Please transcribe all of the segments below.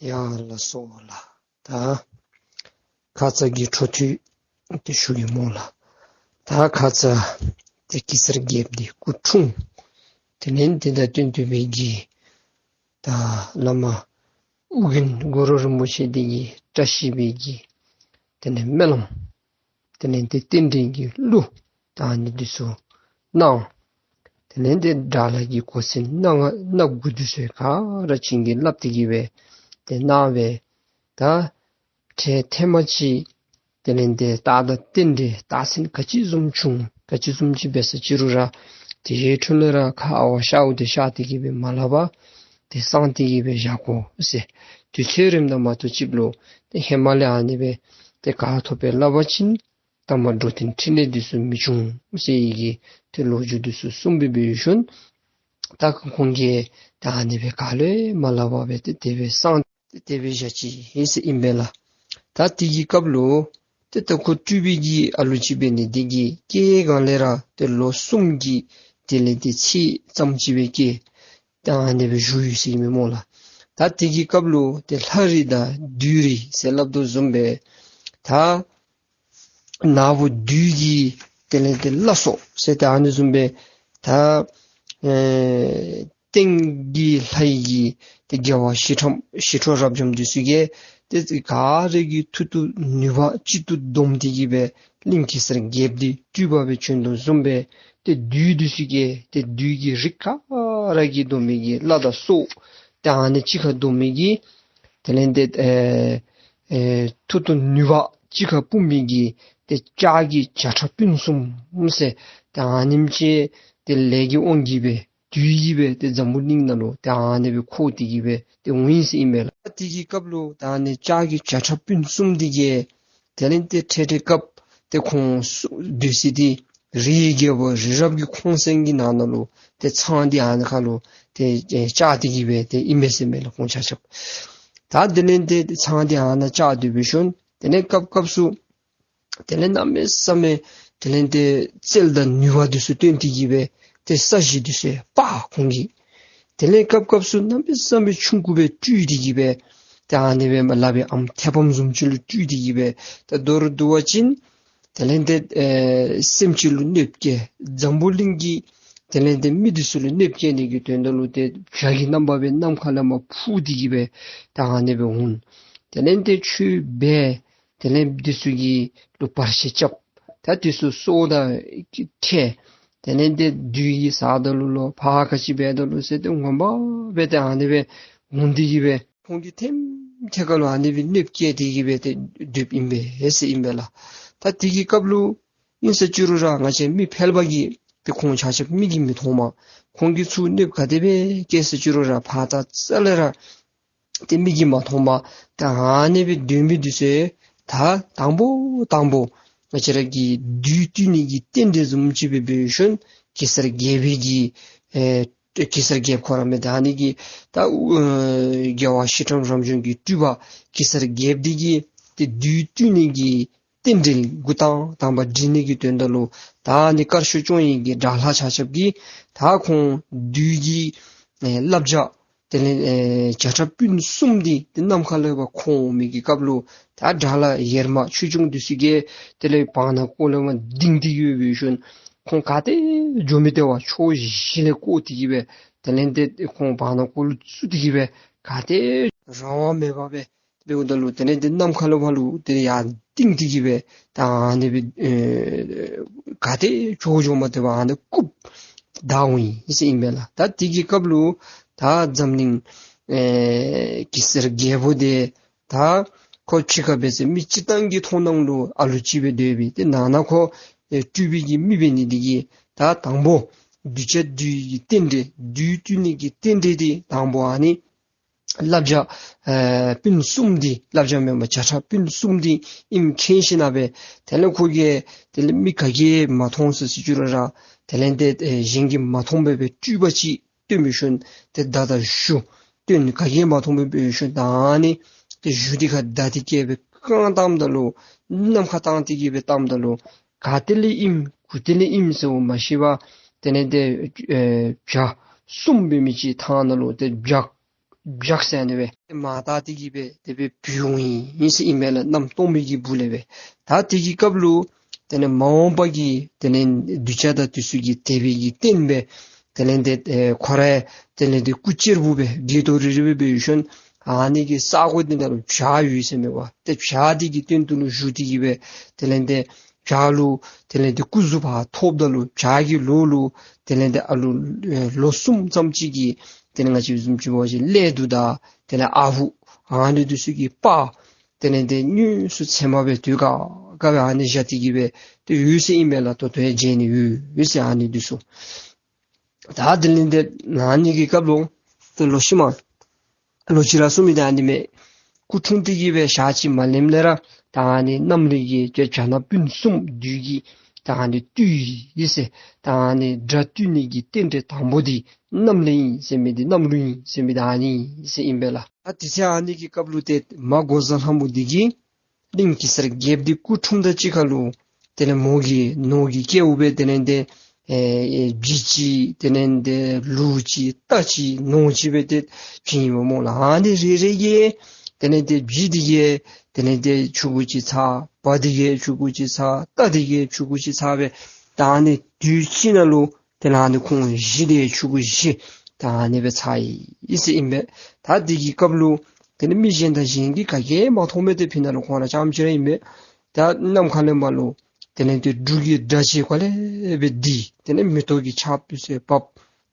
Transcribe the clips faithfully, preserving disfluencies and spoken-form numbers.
ཡ་ལགས་སོ་ལགས། ད་ཁ་ཙ་གི་འཕྲོ་མཐུད་དེ་ཞུ་གེ་སྨོ་ལགས། ད་ཁ་ཙ་ཏེ་གེ་སར་རྒྱལཔོ་འདི་སྐུ་འཁྲུངས། དེ་ལས་དེ་དང་བསྟུན་ཏེ་སྦེ་གི་ད་བླ་མ་ཨོ་རྒྱན་གུ་རུ་རིན་པོ་ཆེ་འདི་གིས་བཀྲ་ཤིས་པའི་གི་དེ་ལས་སྨོན་ལམ་དེ་ལས་ཏེ་རྟེན་འབྲེལ་གྱི་གླུ་ད་ཨ་ནི་འདི་ཚུ་གནང་། དེ་ལས་ཏེ་དགྲ་ལྷ་གི་གོ་མཚོན་སྣ་ལྔ་སྣ་དགུ་འདི་ཚུ་ག་ར་བྱིན་གྱིས་བརླབས་ཏེ་གི་སྦེ་ཏེ་གནང་སྦེ་ད་འཕྲལ་ཐེངས་མ་ཅིག་དེ་ལས་ཏེ་རྟགས་དང་རྟེན་འབྲེལ་རྟགས་མཚན་ག་ཅི་བཟུམ་བྱུང་ག་ཅི་བཟུམ་ཅིག་འབད་ས་ཅི་རུང་ར་དེའི་འཕྲོ་ལས་ར་ཁ་ཨ་ཝ་ཤཝ་འདི་བཞག་སྟེ་གི་སྦེ་མ་སླབ་པར་ཏེ་གསང་སྟེ་གི་སྦེ་བཞག་དགོ་ཟེར། དུས་ཚོད་རནམ་ད་མ་གཏོགས་ཅིག་ལུ་ཏེ་ཧེ་མ་ལས་ཨ་ནི་སྦེ་ཏེ་ག་ཐོབ་སྦེ་སླབ་པ་ཅིན་ད་མ་འགྲོ་དོན་འཕྲིན་ལས་འདི་ཚུ་མི་འབྱུང་ཟེར་བའི་གི་ཏེ་ལོ་རྒྱུས་འདི་ཚུ་གསུངས་སྦེ་འབད་ཞིནམ་ད་ཁོང་གིས་ད་ཨ་ནི་སྦེ་ག་ལུ་མ་སླབ་པར་སྦེ་ཏེ་དེ་སྦེ་གསང་སྟེ་དེ་སྦེ་བཞག་ཅི་ཨིན་ཟེར་ཨིན་པས་ལགས། ད་དེ་གི་སྐབས་ལུ་ཏེ་ད་ཁོ་སྤྲུལ་པའི་གི་ཨ་ལུ་ཅིག་འབད་ནི་འདི་གིས་སྐྱེ་སྒང་ལས་ར་ཏེ་ལོ་གསུམ་གྱི་དེ་ལས་ཏེ་ཚེས་ཙམ་ཅིག་སྦེ་སྐྱེས། ད་ཨ་ནི་སྦེ་བཞུགས་ཡོད་ཟེར་ཨིན་མས་སྨོ་ལགས། ད་དེ་གི་སྐབས་ལུ་ཏེ་ལྷ་རིགས་དང་བདུད་རིགས་ཟེར་སླབ་དོ་བཟུམ་སྦེ་ད་ནག་པོ་བདུད་ཀྱི་དེ་ལས་ཏེ་བླ་སྲོག་ཟེར་ཏེ་ཨ་ནི་བཟུམ་སྦེ་ད་ཨེ་སྟེང་གི་ལྷ་ཡི་གི་ཏེ་རྒྱལ་བ་ཞི་ཁྲོ་ཞི་ཁྲོ་རབ་འབྱམས་འདི་ཚུ་གིས་ཏེ་ག་ར་གི་མཐུ་སྟོབས་ནུས་པ་གཅིག་ཏུ་བསྡོམས་ཏེ་གི་སྦེ་གླིང་གེ་སར་རྒྱལཔོ་འདི་སྤྲུལ་པ་སྦེ་བྱོན་དོ་བཟུམ་སྦེ་ཏེ་བདུད་འདི་ཚུ་གིས་ཏེ་བདུད་ཀྱི་རིགས་ག་ར་གིས་བསྡོམས་མི་གི་བླ་དང་སྲོག་ཏེ་ཨ་ནི་གཅིག་ཁར་བསྡོམས་མི་གི་དེ་ལས་ཏེ་ཨེ་ཨེ་མཐུ་སྟོབས་ནུས་པ་གཅིག་ཁར་སྤུངས་མི་གི་ཏེ་ལྕགས་ཀྱི་བྱ་ཁྲ་སྤུན་གསུམ་ཟེར་ཏེ་ཨ་ནེམ་ཅིག་ཏེ་ལས་ཀྱི་དབང་གིས་སྦེ་བདུད་ཀྱིས་སྦེ་ཏེ་འཛམ་བུ་གླིང་ནང་ལུ་ཏེ་ཨ་ནི་སྦེ་འཁོར་ཏེ་གི་སྦེ་ཏེ་འོང་ཡི་ཟེར་ཨིན་པས་ལགས། དེ་གི་སྐབས་ལུ་ད་ཨ་ནི་ལྕགས་ཀྱི་བྱ་ཁྲ་སྤུན་གསུམ་འདི་གིས་དེ་ལས་ཏེ་འཕྲལ་འཕྲལ་སྐབས་ཏེ་ཁོང་སྡོད་ས་འདི་རིའི་རྒྱལ་པོ་རི་རབ་ཀྱི་ཁོང་གསེང་གི་ནང་ན་ལུ་ཏེ་ཚང་འདི་ཨ་ནི་ཁར་ལུ་ཏེ་ཨེ་བཅའ་སྟེ་གི་སྦེ་ཏེ་ཨིན་པས་ཟེར་མས་ལགས་ཁོང་ཆ་ཁྱབ། ད་དེ་ལས་ཏེ་ཚང་འདི་ཨ་ནཱ་བཅའ་སྡོད་པའི་ཤུལ་དེ་ལས་སྐབས་སྐབས་སུ་དེ་ལས་གནམ་མེད་ས་མེད་དེ་ལས་ཏེ་རྩལ་དང་ནུས་པ་འདི་ཚུ་སྟོན་ཏེ་གི་སྦེ་ཏེ་ས་གཞི་འདི་ཚུ་སྤར་ཁོང་གིས། དེ་ལས་སྐབས་སྐབས་སུ་གནམ་མེད་ས་མེད་ཆུང་ཀུ་སྦེ་སྤྲུལ་ཏེ་གི་སྦེ་ཏེ་ཨ་ནི་སྦེ་མར་ལག་པའི་ཨམ་མཐེབ་ཨམ་བཟུམ་ཅིག་ལུ་སྤྲུལ་ཏེ་གི་སྦེ་ད་མདོར་བསྡུ་བ་ཅིན་དེ་ལས་ཏེ་ཨེ་སེམས་ཅན་ལུ་གནོདཔ་བསྐྱལ། འཛམ་བུ་གླིང་གི་དེ་ལས་ཏེ་མི་འདི་ཚུ་ལུ་གནོདཔ་བསྐྱལ་ནི་གི་དོན་དག་ལུ་ཏེ་བྱ་གི་རྣམ་པ་སྦེ་ནམ་མཁའ་ལས་མར་འཕུར་ཏེ་གི་སྦེ་ད་ཨ་ནི་སྦེ་འོང་། དེ་ལས་ཏེ་ཆོས་འབད། དེ་ལས་འདི་ཚུ་གི་ལུ་བར་ཆད་རྐྱབ། ད་འདི་ཚུ་སྲོག་དང་ཁྲལ། དེ་ལས་ཏེ་བདུད་ཀྱིས་བསད་ད་ལུ་ལོ་ཕར་ག་ཅི་འབད་ད་ལུ་ཟེར་ཏེ་ངོ་མ་སྦེ་ཏེ་ཨ་ནི་སྦེ་འོང་སྟེ་གི་སྦེ་ཁོང་གིས་ཐེམ་ཐད་ཀར་ལུ་ཨ་ནི་སྦེ་གནོདཔ་བསྐྱལ་ཏེ་གི་སྦེ་ཏེ་སྡོདཔ་ཨིན་པས་ཟེར་ཨིན་པས་ལགས། ད་དེ་གི་སྐབས་ལུ་ཨིན་ས་ཅི་རུང་ར་ང་བཅས་མི་ཕལ་པ་གིས་ཏེ་ཁོང་ཆ་ཁྱབ་མིག་གིས་མི་མཐོང་མས། ཁོང་གིས་ཚུར་གནོདཔ་ག་དེ་སྦེ་བསྐྱལ་ས་ཅི་རུང་ར་ཕར་ད་རྩ་ལས་ར་ཏེ་མིག་གིས་མ་མཐོང་མས། ད་ཨ་ནི་སྦེ་སྡོད་མི་འདི་ཚུ་ད་དང་པོ་དང་པོ་ང་བཅས་ར་གི་བདུད་བཏུལ་ནི་གི་རྟེན་འབྲེལ་བཟུམ་ཅིག་སྦེ་འབད་ཞིནམ་གེ་སར་རྒྱལ་པོའི་གི་ཨེ་གེ་སར་རྒྱལཔོ་ཁོ་ར་མས། ད་ཨ་ནི་གི་ད་ཨེ་རྒྱལ་བ་ཞི་ཁྲོ་རབ་འབྱམས་ཀྱི་སྤྲུལ་པ་གེ་སར་རྒྱལཔོ་འདི་གིས་ཏེ་བདུད་བཏུལ་ནི་གི་རྟེན་འབྲེལ་འགོ་དང་དང་པ་འགྲིག་ནི་གི་དོན་དག་ལུ་ད་ཨ་ནི་དཀར་ཕྱོགས་སྐྱོང་བའི་གི་དགྲ་ལྷ་ཆ་ཁྱབ་ཀྱིས་ད་ཁོང་བདུད་ཀྱི་ཨེ་བླ་བྱ་དེ་ལས་ཨེ་བྱ་ཁྲ་སྤུན་གསུམ་འདི་ཏེ་ནམ་མཁའ་ལས་ཕར་འཁོར་འོང་མི་གི་སྐབས་ལུ་ད་དགྲ་ལྷ་ཝེར་མ་ཆོས་སྐྱོང་འདི་ཚུ་གིས་དེ་ལས་བར་ན་ཀོ་ལས་མར་ལྡིང་སྟེ་གི་སྦེ་འབད་ཞིནམ་ཁོང་ག་ཏེ་འགྱོ་མི་དེ་བ་ཕྱོགས་བཞི་ལས་བསྐོར་ཏེ་གི་སྦེ་དེ་ལས་ཏེ་ཁོང་བར་ན་ཀོ་ལུ་བཙུགས་ཏེ་གི་སྦེ་ག་ཏེ་རང་དབང་མེད་པར་སྦེ་འབདཝ་ད་ལུ་དེ་ལས་ཏེ་ནམ་མཁའ་ལས་ཕར་ལུ་ཏེ་ཡར་ལྡིང་སྟེ་གི་སྦེ་ད་ཨ་ནི་སྦེ་ཨེ་ག་ཏེ་བྱོག་འགྱོཝ་མ་དེ་བ་ཨ་ནི་བཀུག་བདའ་འོང་ཡི་ཟེར་ཨིན་པས་ལགས། ད་དེ་གི་སྐབས་ལུ་ད་འཛམ་གླིང་ཨེ་གེ་སར་རྒྱལ་པོ་འདི་ད་ཁོ་ཕྱི་ཁར་འབད་ཟེར་མི་སྤྱིར་བཏང་གི་མཐོང་སྣང་ལུ་ཨ་ལུ་ཅིག་སྦེ་སྡོད་པས། ཏེ་ནང་ན་ཁོ་ཨེ་སྤྲུལ་པའི་གི་མི་འབད་ནི་འདི་གིས་ད་དང་པོ་གདུལ་བྱ་འདི་གི་རྟེན་འབྲེལ་བདུད་བཏུལ་ནི་གི་རྟེན་འབྲེལ་འདི་དང་པོ་ཨ་ནི་བླ་བྱ་ཨེ་སྤུན་གསུམ་འདི་བླ་བྱ་མེན་པར་བྱ་ཁྲ་སྤུན་གསུམ་འདི་ཨིནམ་མཁྱེན་ཞིན་ན་སྦེ་དེ་ལས་ཁོ་གིས་དེ་ལས་མི་ག་གིས་མ་མཐོང་ཟེར་ཟེར་ཅི་རུང་ར་དེ་ལས་ཏེ་ཨེ་གཞན་གྱིས་མ་མཐོང་བར་སྦེ་སྤྲུལ་པ་ཅིག་སྟོན་པའི་ཤུལ་ཏེ་མདའ་དང་གཞུ་སྟོན་ག་གིས་མ་མཐོང་བར་སྦེ་ཤུལ་ད་ཨ་ནི་ཏེ་གཞུ་འདི་ཁར་མདའ་འདི་བཀལ་སྦེ་རྐང་བཏངམ་ད་ལུ་ནམ་མཁའ་བཏང་སྟེ་གི་སྦེ་བཏངམ་ད་ལུ་ག་ཏེ་ལས་ཨིནམ་གུ་ཏེ་ལས་ཨིནམ་ཟེར་བ་མ་ཤེས་པར་དེ་ལས་ཏེ་ཨེ་བྱ་གསུམ་འབད་མི་ཅིག་ཐང་ནང་ལུ་ཏེ་བྱ་ བཞག་ཟེར་ཨ་ནི་སྦེ་མར་བཏགས་ཏེ་གི་སྦེ་དེ་སྦེ་བུད་འོང་ཡི་ཟེར་ཨིན་མས་ལགས། གནམ་སྟོངམ་གི་སྦུག་ལས་སྦེ། ད་དེ་གི་སྐབས་ལུ་དེ་ལས་མ་འོངས་པ་གི་དེ་ལས་གདུལ་བྱ་དང་དེ་ཚུ་གི་དད་པའི་གི་རྟེན་སྦེ་དེ་ལས་དེ་ཨེ་ཁོ་ར་དེ་ལས་དེ་སྐུ་གཅེར་བུ་སྦེ་དགྱེས་རྡོར་རི་རི་སྦེ་འབད་ཞིནམ་ཨ་ནི་གི་ས་གོ་འདི་ནང་ལུ་བྱག་ཡོད་ཟེར་མས་པ། ཏེ་བྱག་འདི་གི་སྟེང་དུ་ལུ་བཞུགས་ཏེ་གི་སྦེ་དེ་ལས་དེ་བྱག་ལུ་དེ་ལས་དེ་སྐུ་གཟུགས་ཕར་ཐོབ་ད་ལུ་བྱག་གི་ལོགས་ལུ་དེ་ལས་དེ་ཨ་ལུ་ཨེ་ལོ་གསུམ་ཙམ་ཅིག་གི་དེ་ལས་ང་བཅས་བཟུམ་ཅིག་འབད་བ་ཅིན་ལས་དུ་དང་དེ་ལས་ཨ་ཧུ་ཨ་ནི་དེ་ཚུ་གི་པར་དེ་ལས་དེ་དངོས་སུ་ཚལ་མ་སྦེ་དུས་ག་ག་སྦེ་ཨ་ནི་བཞག་སྟེ་གི་སྦེ་ཏེ་ཡོད་ཟེར་ཨིན་མས་ལགས། ད་ལྟོ་ཡང་མཇལ་ནི་ཡོད་ཡོད་ཟེར་ཨ་ནི་དེ་ཚུ། ད་དེ་ལས་དེ་ཨ་ནི་གི་སྐབས་ལུ་ཏེ་ལོ་ཤུལ་མ་ལོ་གཅིག་ར་སོང་མི་དེ་ཨ་ནི་མས། སྐུ་འཁྲུངས་ཏེ་གི་སྦེ་ཞག་གཅིག་མ་ལངམ་ལས་ར་ད་ཨ་ནི་གནམ་ལུ་གི་ཏེ་བྱ་ནག་སྤུན་གསུམ་བདུད་ཀྱིས་ད་ཨ་ནི་བཏུལ་ཡི་ཟེར། ད་ཨ་ནི་དགྲ་བཏུལ་ནི་གི་རྟེན་འབྲེལ་དང་པོ་འདི་གནམ་ལས་ཨིན་ཟེར་མི་འདི་གནམ་ལུ་ཨིན་ཟེར་མི་འདི་ཨ་ནི་ཨིན་ཟེར་ཨིན་པས་ལགས། ད་དེ་ཚེ་ཨ་ནི་གི་སྐབས་ལུ་ཏེ་མ་འགོག་བཟའ་ལྷ་མོ་འདི་གིས་གླིང་གེ་སར་རྒྱལཔོ་འདི་སྐུ་འཁྲུངསམ་དང་གཅིག་ཁར་ལུ་དེ་ལས་མོ་གི་ནོར་གྱི་སྐལཝ་སྦེ་དེ་ལས་དེ་ཨེ་ཨེ་བྱི་ཅིག་དེ་ལས་དེ་ལུག་ཅིག་རྟ་ཅིག་ནོར་ཅིག་སྦེ་ཏེ་བྱིན་ཡི་སྨོ་ལགས། ཨ་ནི་རེ་རེ་གིས་དེ་ལས་དེ་བྱི་འདི་གིས་དེ་ལས་དེ་ཕྱུ་གུ་ཅིག་ཚར། བ་འདི་གིས་ཕྱུ་གུ་ཅིག་ཚར། རྟ་འདི་གིས་ཕྱུ་གུ་ཅིག་ཚར་སྦེ་ད་ཨ་ནི་དུས་གཅིག་ནང་ལུ་དེ་ལས་ཨ་ནི་ཁོང་བཞི་དེ་ཕྱུ་གུ་བཞི་ད་ཨ་ནི་སྦེ་ཚར་ཡི་ཟེར་ཨིན་པས། ད་དེ་གི་སྐབས་ལུ་དེ་ལས་མི་གཞན་དང་གཞན་གྱིས་ག་གིས་མ་མཐོང་མི་དེ་ཕི་ན་ལུ་ཁོང་ར་རྐྱངམ་ཅིག་ར་ཨིན་པས། ད་ནམ་མཁའ་ལས་མར་ལུ་དེ་ལས་དེ་འབྲུག་གི་སྒྲ་ཅིག་ག་ལས་སྦེ་ལྡིར། དེ་ལས་མེ་ཏོག་གི་ཆརཔ་དེ་ཚུ་འབབ།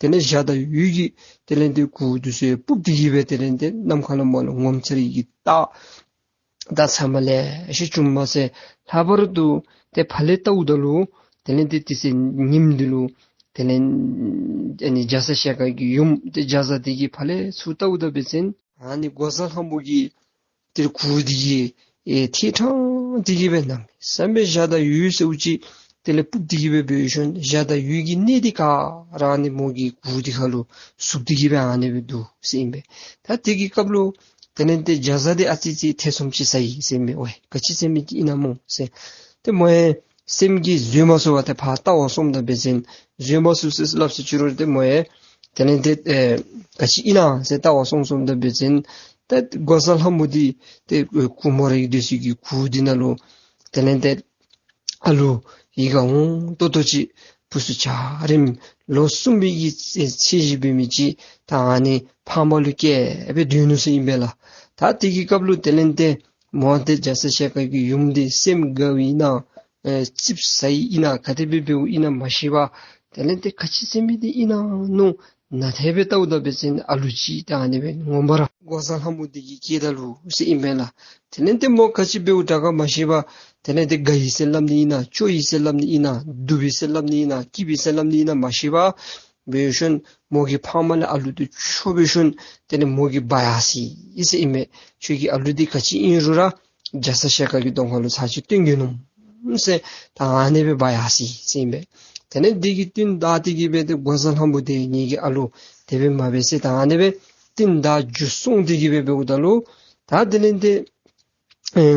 དེ་ལས་འཇའ་དང་འོད་ཀྱི་དེ་ལས་དེ་གུར་དེ་ཚུ་སྤུབས་ཏེ་གི་སྦེ་དེ་ལས་དེ་ནམ་མཁའ་ལས་མར་ལུ་ངོ་མཚར་གྱི་རྟགས་ད་ཚབ་མ་ལེ་ཤ་བྱུངམ་མས་ཟེར། ལྷག་པར་དུ་ཏེ་ཕར་ལས་བལྟཝ་ད་ལུ་དེ་ལས་དེ་དེ་ཚེ་ཉིནམ་འདི་ལུ་དེ་ལས་ཨ་ནི་རྒྱ་ཚ་ཞལ་དཀར་གྱི་ཡུམ་ཏེ་རྒྱ་བཟའ་འདི་གིས་ཕར་ལས་ཚུར་བལྟཝ་ད་འབད་བ་ཅིན་ཨ་ནི་འགོག་བཟའ་ལྷ་མོ་གི་ཏེ་གུར་འདི་གི་ཨེ་ཐད་ཕྲང་སྟེ་གི་སྦེ་གནམ་མེད་ས་མེད་འཇའ་དང་འོད་ཟེརཝ་ཅིག་དེ་ལས་སྤུབས་ཏེ་གི་སྦེ་འབད་ཞིནམ་འཇའ་དང་འོད་ཀྱི་གནས་འདི་ག་ར་ཨ་ནི་མོ་གི་གུར་འདི་ཁར་ལུ་ཟུག་སྟེ་གི་སྦེ་ཨ་ནི་སྦེ་འདུག་ཟེར་ཨིན་པས། ད་དེ་གི་སྐབས་ལུ་དེ་ལས་དེ་རྒྱ་བཟའ་འདི་ཨ་ཙི་ཅིག་ཐེ་ཚོམ་ཅིག་ཟ་ཡི་ཟེར་ཨིན་པས། ཝའེ་ག་ཅི་ཟེར་མི་ཅིག་ཨིན་ན་སྨོ་ཟེར། ཏེ་མོ་ཡང་སེམས་ཀྱིས་བཟོད་མ་ཚུགས་པར་ཏེ་ཕར་བལྟ་བར་སོངམ་ད་འབད་བ་ཅིན་བཟོད་མ་ཚུགས་ཟེར་སླབ་ཟེར་ཅི་རུང་ཏེ་མོ་ཡང་དེ་ལས་དེ་ཨེ་ག་ཅི་ཨིན་ན་ཟེར་བལྟ་བར་སོང་སོངམ་ད་འབད་བ་ཅིན་ད་འགོག་བཟའ་ལྷ་མོ་འདི་ཏེ་ཨེ་ཁོ་མོ་རའི་དེ་ཚུ་གི་གུར་འདི་ནང་ལུ་དེ་ལས་དེ་ཨ་ལུ་ཡིད་ཁར་འོང་ཏོག་ཏོ་ཅིག་བུ་ཚུ་འཇའ་རིསམོ་ལོ་གསུམ་པའི་གི་ཚེ་ཚེས་བཞི་འབད་མི་ཅིག་ད་ཨ་ནི་ཕ་མ་ལུ་སྐྱེལ་སྦེ་སྡོད་ནུག་ཟེར་ཨིན་པས་ལགས། ད་དེ་གི་སྐབས་ལུ་དེ་ལས་དེ་མོ་དེ་རྒྱ་ཚ་ཞལ་དཀར་གྱི་ཡུམ་འདི་སེམས་དགའཝ་ཨིན་ན་ཨེ་ཙིགཔ་ཟ་ཡི་ཨིན་ན་ག་དེ་སྦེ་འབདཝ་ཨིན་ན་མ་ཤེས་པར་དེ་ལས་དེ་ག་ཅི་ཟེར་མི་འདི་ཨིན་ན་མནོ། ནཱ་ཐད་སྦེ་བལྟཝ་ད་འབད་བ་ཅིན་ཨ་ལུ་ཅིག་ད་ཨ་ནི་སྦེ་ངོ་མ་ར་འགོག་བཟའ་ལྷ་མོ་འདི་གིས་སྐྱེལ་ད་ལུ་ཟེར་ཨིན་པས་ལགས། དེ་ལས་དེ་མོ་ག་ཅི་འབདཝ་དྲག་ག་མ་ཤེས་པར་དེ་ལས་དེ་དགའ་ཡི་ཟེར་སླབ་ནི་ཨིན་ན་སྐྱོ་ཡི་ཟེར་སླབ་ནི་ཨིན་ན་སྡུག་པས་ཟེར་སླབ་ནི་ཨིན་ན་སྐྱིད་པས་ཟེར་སླབ་ནི་ཨིན་ན་མ་ཤེས་པར་འབད་ཞིནམ་མོ་གི་ཕ་མ་ལས་ཨ་ལུ་འདི་འཕྱོག་འབད་ཞིནམ་དེ་ལས་མོ་གིས་འབག་ཡར་སོ་ཡི་ཟེར་ཨིན་མས། ཁྱོད་ཀྱི་ཨ་ལུ་འདི་ག་ཅི་ཨིན་རུང་ར་རྒྱ་ཚ་ཞལ་དཀར་གྱི་གདོང་ཁ་ལུ་ཚར་གཅིག་སྟོན་གེ་ནོ་ཟེར་ད་ཨ་ནི་སྦེ་འབག་ཡར་སོ་ཡི་ཟེར་ཨིན་པས། དེ་ལས་དེ་གི་རྟིང་བདའ་སྟེ་གི་སྦེ་ཏེ་འགོག་བཟའ་ལྷ་མོ་འདི་ངེ་གི་ཨ་ལུ་དེ་སྦེ་མ་འབད་ཟེར་ད་ཨ་ནི་སྦེ་རྟིང་བདའ་འགྱོ་སོང་སྟེ་གི་སྦེ་འབདཝ་ད་ལུ་ད་དེ་ལས་དེ་ཨེ་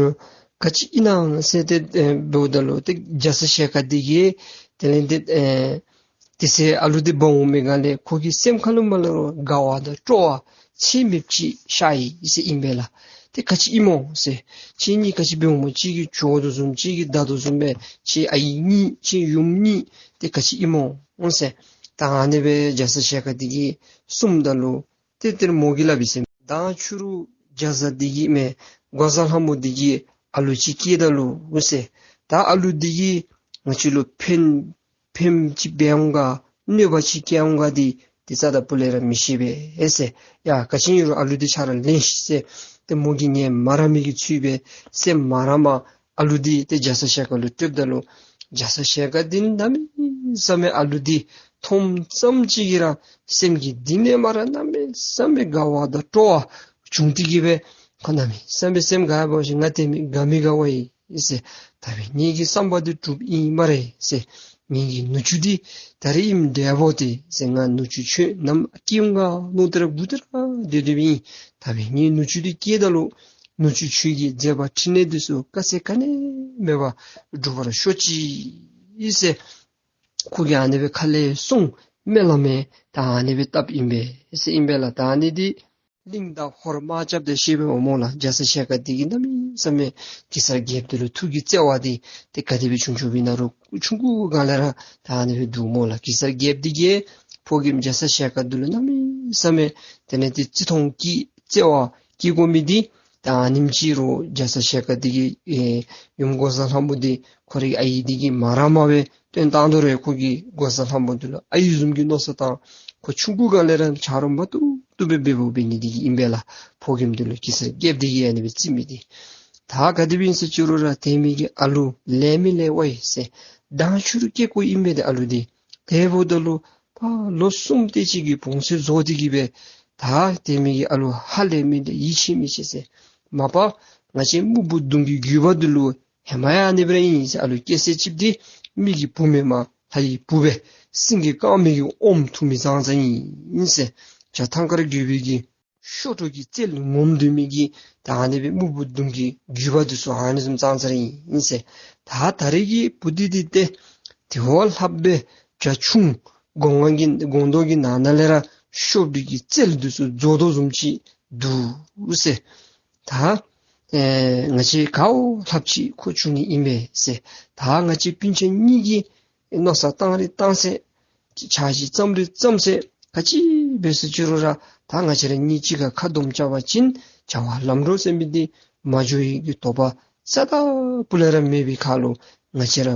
ག་ཅི་ཨིན་ན་ཟེར་ཏེ་ཨེ་འབདཝ་ད་ལུ་ཏེ་རྒྱ་ཚ་ཞལ་དཀར་འདི་གིས་དེ་ལས་ཏེ་ཨེ་དེ་ཚེ་ཨ་ལུ་འདི་འབག་འོང་མི་སྒང་ལས་ཁོ་གི་སེམས་ཁ་ལུ་མར་ལུ་དགའ་བ་དང་སྤྲོ་བ་ཚད་མེདཔ་ཅིག་ཤར་ཡི་ཟེར་ཨིན་པས་ལགས། ཏེ་ག་ཅི་ཨིན་སྨོ་ཟེར། ཁྱེད་གཉིས་ག་ཅི་འབད་འོང་སྨོ། གཅིག་གིས་བྱོག་དོ་བཟུམ་གཅིག་གིས་བདའ་དོ་བཟུམ་སྦེ་ཁྱེད་ཨའི་གཉིས་ཁྱེད་ཡུམ་གཉིས་ཏེ་ག་ཅི་ཨིན་སྨོ་ཟེར། ད་ཨ་ནི་སྦེ་རྒྱ་ཚ་ཞལ་དཀར་འདི་གིས་གསུངམ་ད་ལུ་ཏེ་དེར་མོ་གིས་སླབ་ཡི་ཟེར། མདང་ཕྱི་རུ་རྒྱ་བཟའ་འདི་གིས་མེན་འགོག་བཟའ་ལྷ་མོ་འདི་གིས་ཨ་ལུ་ཅིག་སྐྱེས་ད་ལུ་ཟེར། ད་ཨ་ལུ་འདི་གིས་ང་བཅས་ལུ་ཕན་ཕནམ་ཅིག་འབད་འོང་ག་གནོད་པ་ཅིག་བཀལ་འོང་ག་འདི་འདི་རྩ་དང་སྤུ་ལས་ར་མི་ཤེས་པས་ཟེར། ཡ་ག་ཅི་ཨིན་རུང་ཨ་ལུ་འདི་ཁྱོད་ར་ལེན་ཤིག་ཟེར། ཏེ་མོ་གིས་ངལ་མ་རངས་མི་གི་ཚུལ་སྦེ་སེམས་མ་རངསམ་ཨ་ལུ་འདི་ཏེ་རྒྱ་ཚ་ཞལ་དཀར་ལུ་སྤྲོདཔ་ད་ལུ་རྒྱ་ཚ་ཞལ་དཀར་འདི་གནམ་མེད་ས་མེད་ཨ་ལུ་འདི་མཐོངམ་ཙམ་ཅིག་གིས་ར་སེམས་ཀྱི་གཏིང་ལས་མར་ར་གནམ་མེད་ས་མེད་དགའ་བ་དང་སྤྲོ་བ་བྱུང་སྟེ་གི་སྦེ་ཁོ་གནམ་མེད་ས་མེད་སེམས་དགའ་བ་ཅིན་ང་དེ་མི་དགའ་མི་དགའ་བ་ཨིན་ཟེར། ད་འབད་ངེ་གི་བསམ་པ་འདི་འགྲུབ་ཨིན་སྨ་རེ་ཟེར། ངེ་གི་ནུ་གཅུང་འདི་ད་རིས་ཨིནམ་འདྲཝ་ཏེ་ཟེར། ང་ནུ་གཅུང་ཁྱོད་ནམ་སྐྱེ་འོང་ག་མནོ་སྟེ་ར་སྒུག་སྟེ་ར་སྡོད་སྡོདཔ་ཨིན། ད་འབད་ངེ་ནུ་གཅུང་འདི་སྐྱེས་ད་ལུ་ནུ་གཅུང་ཁྱོད་ཀྱི་མཛད་པ་ཕྲིན་ལས་འདི་ཚུ་དཀའ་ཚེགས་ག་ནི་མེད་པར་འགྲུབ་པར་ཤོག་ཅིག་ཟེར། ཁོ་གིས་ཨ་ནི་སྦེ་ཁ་ལས་གསུངས། སྨོན་ལམ་ཡང་ད་ཨ་ནི་སྦེ་བཏབ་ཨིན་པས་ཟེར་ཨིན་པས་ལགས། ད་ཨ་ནི་འདི་ གླིང་དང་ཧོར་དམག་རྐྱབ་སྟེ་ཤེས་པས་སྨོ་ལགས། རྒྱ་ཚ་ཞལ་དཀར་འདི་གིས་གནམ་མེད་ས་མེད་གེ་སར་རྒྱལཔོ་འདི་ལུ་ཐུགས་ཀྱི་བརྩེ་བ་འདི་ཏེ་ག་དེ་སྦེ་བྱུང་བྱུངམ་ཨིན་ན་རུང་ཆུང་ཀུ་སྒང་ལས་ར་ད་ཨ་ནི་སྦེ་འདུག་སྨོ་ལགས། གེ་སར་རྒྱལཔོ་འདི་གིས་ཕོ་རྒནམ་རྒྱ་ཚ་ཞལ་དཀར་འདི་ལུ་གནམ་མེད་ས་མེད་དེ་ལས་ཏེ་བརྩི་མཐོང་གི་བརྩེ་བ་བསྐྱེད་དགོ་མི་འདི་ད་ཨ་ནེམ་ཅིག་རུང་རྒྱ་ཚ་ཞལ་དཀར་འདི་གི་ཨེ་ཡུམ་འགོག་བཟའ་ལྷ་མོ་འདི་ཁོ་རའི་ཨའི་འདི་གིས་མ་རངསམ་སྦེ་སྟོན་བཏང་དོ་རུང་ཁོ་གིས་འགོག་བཟའ་ལྷ་མོ་འདི་ལུ་ཨའི་བཟུམ་གྱི་མནོ་བསམ་བཏང་། ཁོ་ཆུང་ཀུ་སྒང་ལས་ར་ཆ་རོགས་མ་བཏུབ་བཏུབ་སྦེ་འབདཝ་འབད་ནི་འདི་གིས་ཨིན་པས་ལགས། ཕོ་རྒནམ་འདི་ལུ་གེ་སར་རྒྱལཔོ་འདི་གིས་ཨ་ནི་སྦེ་བརྩི་མི་འདི། ད་ག་དེ་སྦེ་ཨིན་ཟེར་ཅི་རུང་ར་དེ་མི་གི་ཨ་ལུ་ལས་མི་ལས་ཝའི་ཟེར་མདང་ཕྱི་རུ་སྐྱེ་དགོཔ་ཨིན་མས་ཏེ་ཨ་ལུ་འདི། དེ་འབདཝ་ད་ལུ་ཕར་ལོ་གསུམ་དེ་ཅིག་གི་བོངས་ཚད་རྫོགས་ཏེ་གི་སྦེ་ད་དེ་མི་གི་ཨ་ལུ་ཧ་ལས་མི་ཏེ་ཡིད་ཆེས་མི་ཆེ་ཟེར། མ་པ་ང་བཅས་སྨུག་པོ་གདོང་གི་རྒྱུད་པ་འདི་ལུ་ཧེ་མ་ཡང་ཨ་ནི་སྦེ་ར་ཨིན་ཟེར། ཨ་ལུ་སྐྱེ་ཚད་ཅིག་འདི་མི་གི་བུ་མེན་མས། ལྷ་ཡི་བུ་སྦེ་སེང་གེ་དཀར་མོ་གི་ཨོམ་འཐུང་མི་ཙང་ཙང་ཨིན་ཟེར། བྱ་ཐང་དཀར་རྒོད་པོའི་གི་གཤོག་སྒྲོ་གི་རྩལ་ངོམ་སྡོད་མི་གི་ད་ཨ་ནི་སྦེ་སྨུག་པོ་གདོང་གི་རྒྱུད་པ་འདི་ཚུ་ཨ་ནི་བཟུམ་ཙང་ཙང་ཨིན་ཟེར། ད་ད་རེས་ཀྱི་བུ་འདི་འདི་ཏེ་དེ་བ་ལྷགཔ་སྦེ་བྱ་ཁྱུང་སྒོང་ང་གི་སྒོང་རྡོག་གི་ནང་ན་ལས་ར་གཤོག་སྒྲོ་གི་རྩལ་འདི་ཚུ་རྫོགས་དོ་བཟུམ་ཅིག་འདུག་ཟེར། ད་ཨེ་ང་བཅས་ག་བ་ལྷགཔ་ཅིག་ཁོ་བྱུང་ནི་ཨིན་པས་ཟེར། ད་ང་བཅས་སྤུན་ཆ་གཉིས་ཀྱིས་མནོ་བསམ་བཏང་རིགས་བཏང་ཚད་ཕྱག་ཕྱིད་བརྩམ་རིགས་བརྩམ་ཚད་ག་ཅི་འབད་ཟེར་ཅི་རུང་ར་ད་ང་བཅས་ར་གཉིས་གཅིག་ཁར་ཁ་འདོམ་རྐྱབ་པ་ཅིན་བྱ་བ་ལམ་འགྲོ་ཟེར་མི་འདི་མ་འགྱོ་ནི་གི་དོགས་པ་རྩ་དང་སྤུ་ལས་ར་མེད་པའི་ཁར་ལུ་ང་བཅས་ར་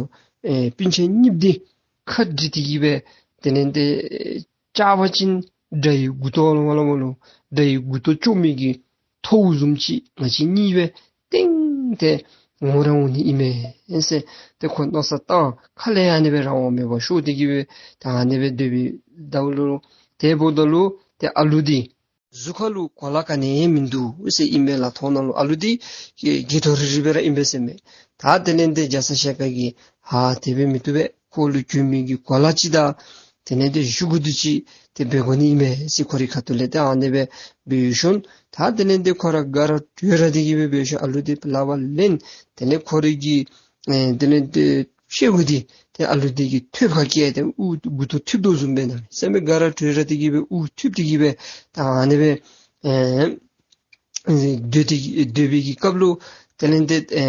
ཨེ་སྤུན་ཆ་གཉིས་འདི་ཁ་བསྒྲིགས་ཏེ་གི་སྦེ་དེ་ལས་ཏེ་བཅག་པ་ཅིན་དགྲ་ཡི་མགུ་ཏོ་ལུ་མ་ལུ་མ་ལུ་དགྲ་ཡི་མགུ་ཏོ་བཅོམ་མི་གི་ཐོཝ་བཟུམ་ཅིག་ང་བཅས་གཉིས་སྦེ་ཏིང་ཏེ་འོང་ར་འོང་ནི་ཨིན་མས་ཟེར། ཏེ་ཁོ་མནོ་བསམ་བཏང་ཁ་ལས་ཨ་ནི་སྦེ་རང་དབང་མེད་པར་ཤོར་ཏེ་གི་སྦེ་ད་ཨ་ནི་སྦེ་སྡོད་པའི་ཟླཝ་ལུ་དེ་འབདཝ་ད་ལུ་ཏེ་ཨ་ལུ་འདི་གཟུགས་ཁ་ལུ་གོ་ལ་ག་ནི་ཡང་མིན་འདུག་ཟེར་ཨིན་མས་ལགས། མཐོང་སྣང་ལུ་ཨ་ལུ་འདི་དགྱེས་དོ་རི་རི་སྦེ་ར་ཨིན་པས་ཟེར་མས། ད་དེ་ལས་ཏེ་རྒྱ་ཚ་ཞལ་དཀར་གྱིས་ཨ་དེ་སྦེ་མི་བཏུབ་པས། ཁོ་ལུ་གྱོན་མི་གི་གོ་ལ་ཅིག་དང་དེ་ལས་ཏེ་བཞེས་སྒོ་འདི་ཅིག་ཏེ་འབད་དགོ་ནི་ཨིན་མས་ཟེར་ཁོ་རའི་ཁ་ཐུག་ལས་ཏེ་ཨ་ནི་སྦེ་འབད་ཞིནམ་ད་དེ་ལས་ཏེ་ཁོ་ར་དགའ་ར་སྤྲོ་ར་སྟེ་གི་སྦེ་འབད་ཞིནམ་ཨ་ལུ་འདི་ལག་པར་ལེན། དེ་ལས་ཁོ་རའི་གི་ཨེ་དེ་ལས་ཏེ་ཕྱེད་གུ་འདི་ཏེ་ཨ་ལུ་འདི་གི་ཐོད་ཁར་བཀལ་ཏེ་དབུ་མགུ་ཏོ་འཐུ་དོ་བཟུམ་སྦེ་ད་སེམས་དགའ་ར་སྤྲོ་ར་སྟེ་གི་སྦེ་དབུ་འཐུ་སྟེ་གི་སྦེ་ད་ཨ་ནི་སྦེ་ཨེ་སྡོད་དེ་སྡོད་པའི་གི་སྐབས་ལུ་དེ་ལས་ཏེ་ཨེ་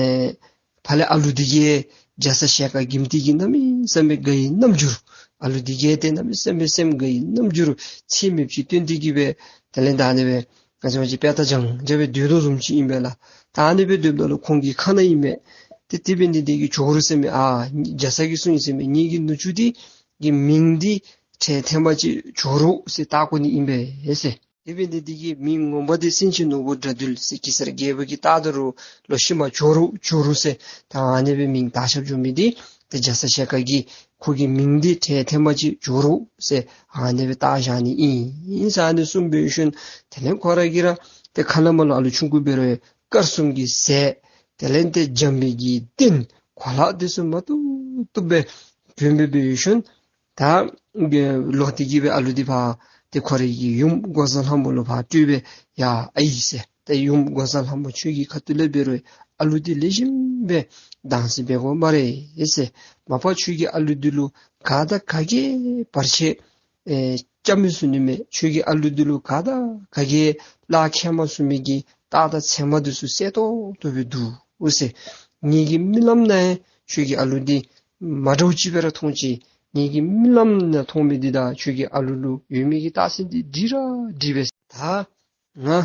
ཕར་ལས་ཨ་ལུ་འདི་གིས་རྒྱ་ཚ་ཞལ་དཀར་གྱིམ་འདི་གིས་གནམ་མེད་ས་མེད་དགའ་བའི་རྣམ་འགྱུར། ཨ་ལུ་འདི་གིས་ཏེ་གནམ་མེད་ས་མེད་སེམས་དགའ་བའི་རྣམ་འགྱུར་ཚད་མེདཔ་ཅིག་སྟོན་ཏེ་གི་སྦེ་དེ་ལས་ད་ཨ་ནི་སྦེ་ང་བཅས་བཅས་དཔེ་ལྟ་བྱང་ཆ་སྦེ་སྡོད་དོ་བཟུམ་ཅིག་ཨིན་པས་ལགས། ད་ཨ་ནི་སྦེ་སྡོདཔ་ད་ལུ་ཁོང་གི་ཁ་ནང་ཨིན་མས། ཏེ་དེ་འབད་ནི་འདི་གིས་ཇོ་རུ་ཟེར་མི་ཨ་རྒྱ་ཚ་གིས་གསུངས་ཡི་ཟེར་མི་ངེ་གི་ནུ་གཅུང་འདི་གི་མིང་འདི་འཕྲལ་ཐེངས་མ་ཅིག་ཇོ་རུ་ཟེར་བཏགས་དགོ་ནི་ཨིན་པས་ཟེར། དེ་འབད་ནི་འདི་གིས་མིང་ངོ་མ་འདི་སེང་ཆེན་ནོར་བུ་དགྲ་འདུལ་ཟེར་གེ་སར་རྒྱལ་པོ་གིས་བཏགས་ད་རུང་ལོག་ཤུལ་མ་ཇོ་རུ་ཇོ་རུ་ཟེར་ད་ཨ་ནི་སྦེ་མིང་བཏགས་ཤར་བྱུང་མི་འདི་ཏེ་རྒྱ་ཚ་ཞལ་དཀར་གྱིས་ཁོ་གི་མིང་འདི་འཕྲལ་ཐེངས་མ་ཅིག་ཇོ་རུ་ཟེར་ཨ་ནི་སྦེ་བཏགས་བཞག་ནི་ཨིན་ཟེར་ཨ་ནི་གསུངས་འབད་ཞིནམ་དེ་ལས་ཁོ་ར་གིས་ར་ཏེ་ཁ་ལས་མར་ལུ་ཨ་ལུ་ཆུང་ཀུ་འབད་རུང་དཀར་གསུམ་གྱི་ཟས་དེ་ལས་ཏེ་འཇམ་པའི་གི་སྟན་གོ་ལ་འདི་ཚུ་མ་བཏུབ་བཏུབ་སྦེ་གྱོན་སྦེ་འབད་ཞིནམ་ད་ལོག་སྟེ་གི་སྦེ་ཨ་ལུ་འདི་ཕར་ཏེ་ཁོ་རའི་གི་ཡུམ་འགོག་བཟའ་ལྷ་མོ་ལུ་ཕར་སྤྲོད་སྦེ་ཡ་ཨའི་ཟེར། ཏེ་ཡུམ་འགོག་བཟའ་ལྷ་མོ་ཁྱོད་ཀྱི་ཁ་ཐུག་ལས་འབད་རུང་ཨ་ལུ་འདི་ལེགས་ཤོམ་སྦེ་བདག་འཛིན་འབད་དགོ་སྨ་རེ་ཟེར། མ་པ་ཁྱོད་ཀྱིས་ཨ་ལུ་འདི་ལུ་ག་དང་ག་གིས་བར་ཆད་ཨེ་རྐྱབ་མི་ཚུགས་ནི་མས། ཁྱོད་ཀྱིས་ཨ་ལུ་འདི་ལུ་ག་དང་ག་གིས་གླགས་ཁེལ་མ་ཚུགས་མི་གི་རྟགས་དང་མཚན་མ་འདི་ཚུ་གསལ་ཏོག་ཏོ་སྦེ་འདུག་ཟེར། ངེ་གི་རྨི་ལམ་ནང་ཡང་ཁྱོད་ཀྱིས་ཨ་ལུ་འདི་མ་འདྲཝ་ཅིག་སྦེ་ར་མཐོང་ཅི། ངེ་གི་རྨི་ལམ་ནང་མཐོང་མི་འདི་དང་ཁྱོད་ཀྱི་ཨ་ལུ་ལུ་ཡོད་མི་གི་རྟགས་མཚན་འདི་འདྲ་ར་འདྲ་བས། ད་ང་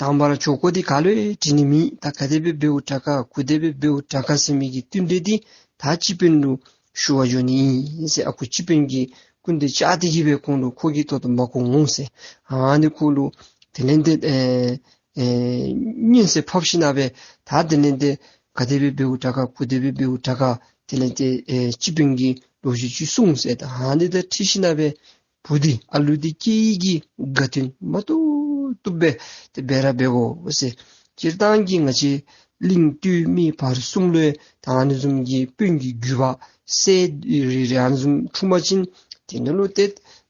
དང་པ་ར་ཇོ་ཁོ་འདི་ག་ལུ་ཡང་དྲི་ནི་མེད། ད་ག་དེ་སྦེ་འབདཝ་དྲག་ག་ག་དེ་སྦེ་འབདཝ་དྲག་ག་ཟེར་མི་གི་བསྟུན་གྲོས་འདི་ད་སྤྱི་དཔོན་ལུ་ཞུ་བར་འགྱོ་ནི་ཨིན་ཟེར། ཨ་ཁུ་སྤྱི་དཔོན་གྱིས་སྐུ་མདུན་བཅར་ཏེ་གི་སྦེ་ཁོང་ལུ་ཁོ་གིས་ཏོག་ཏོ་མ་གོ་འོང་ཟེར། ཨ་ནི་ཁོ་ལུ་དེ་ལས་ཏེ་ཨེ་ཨེ་སྙན་སེང་ཕབ་ཞིནམ་སྦེ་ད་དེ་ལས་ཏེ་ག་དེ་སྦེ་འབདཝ་དྲག་ག་ག་དེ་སྦེ་འབདཝ་དྲག་ག་དེ་ལས་ཏེ་ཨེ་སྤྱི་དཔོན་གྱིས་ལོ་རྒྱུས་ཅིག་གསུངས་ཟེར། ད་ཨ་ནི་དང་འཁྲིལ་ཞིནམ་སྦེ་བུ་འདི་ཨ་ལུ་འདི་སྐྱེ་ཡི་གི་དགའ་སྟོན་མ་བཏུབ་བཏུབ་སྦེ་ཏེ་འབད་ར་འབད་དགོ་ཟེར། སྤྱིར་བཏང་གི་ང་བཅས་གླིང་སྟོད་སྨད་བར་གསུམ་ལུ་ཡང་ད་ཨ་ནི་བཟུམ་གྱི་དཔོན་གྱི་བརྒྱུད་པ་སྲས་རེ་རེ་ཨ་ནི་བཟུམ་འཁྲུངས་པ་ཅིན་དེ་ནང་ལུ་ཏེ་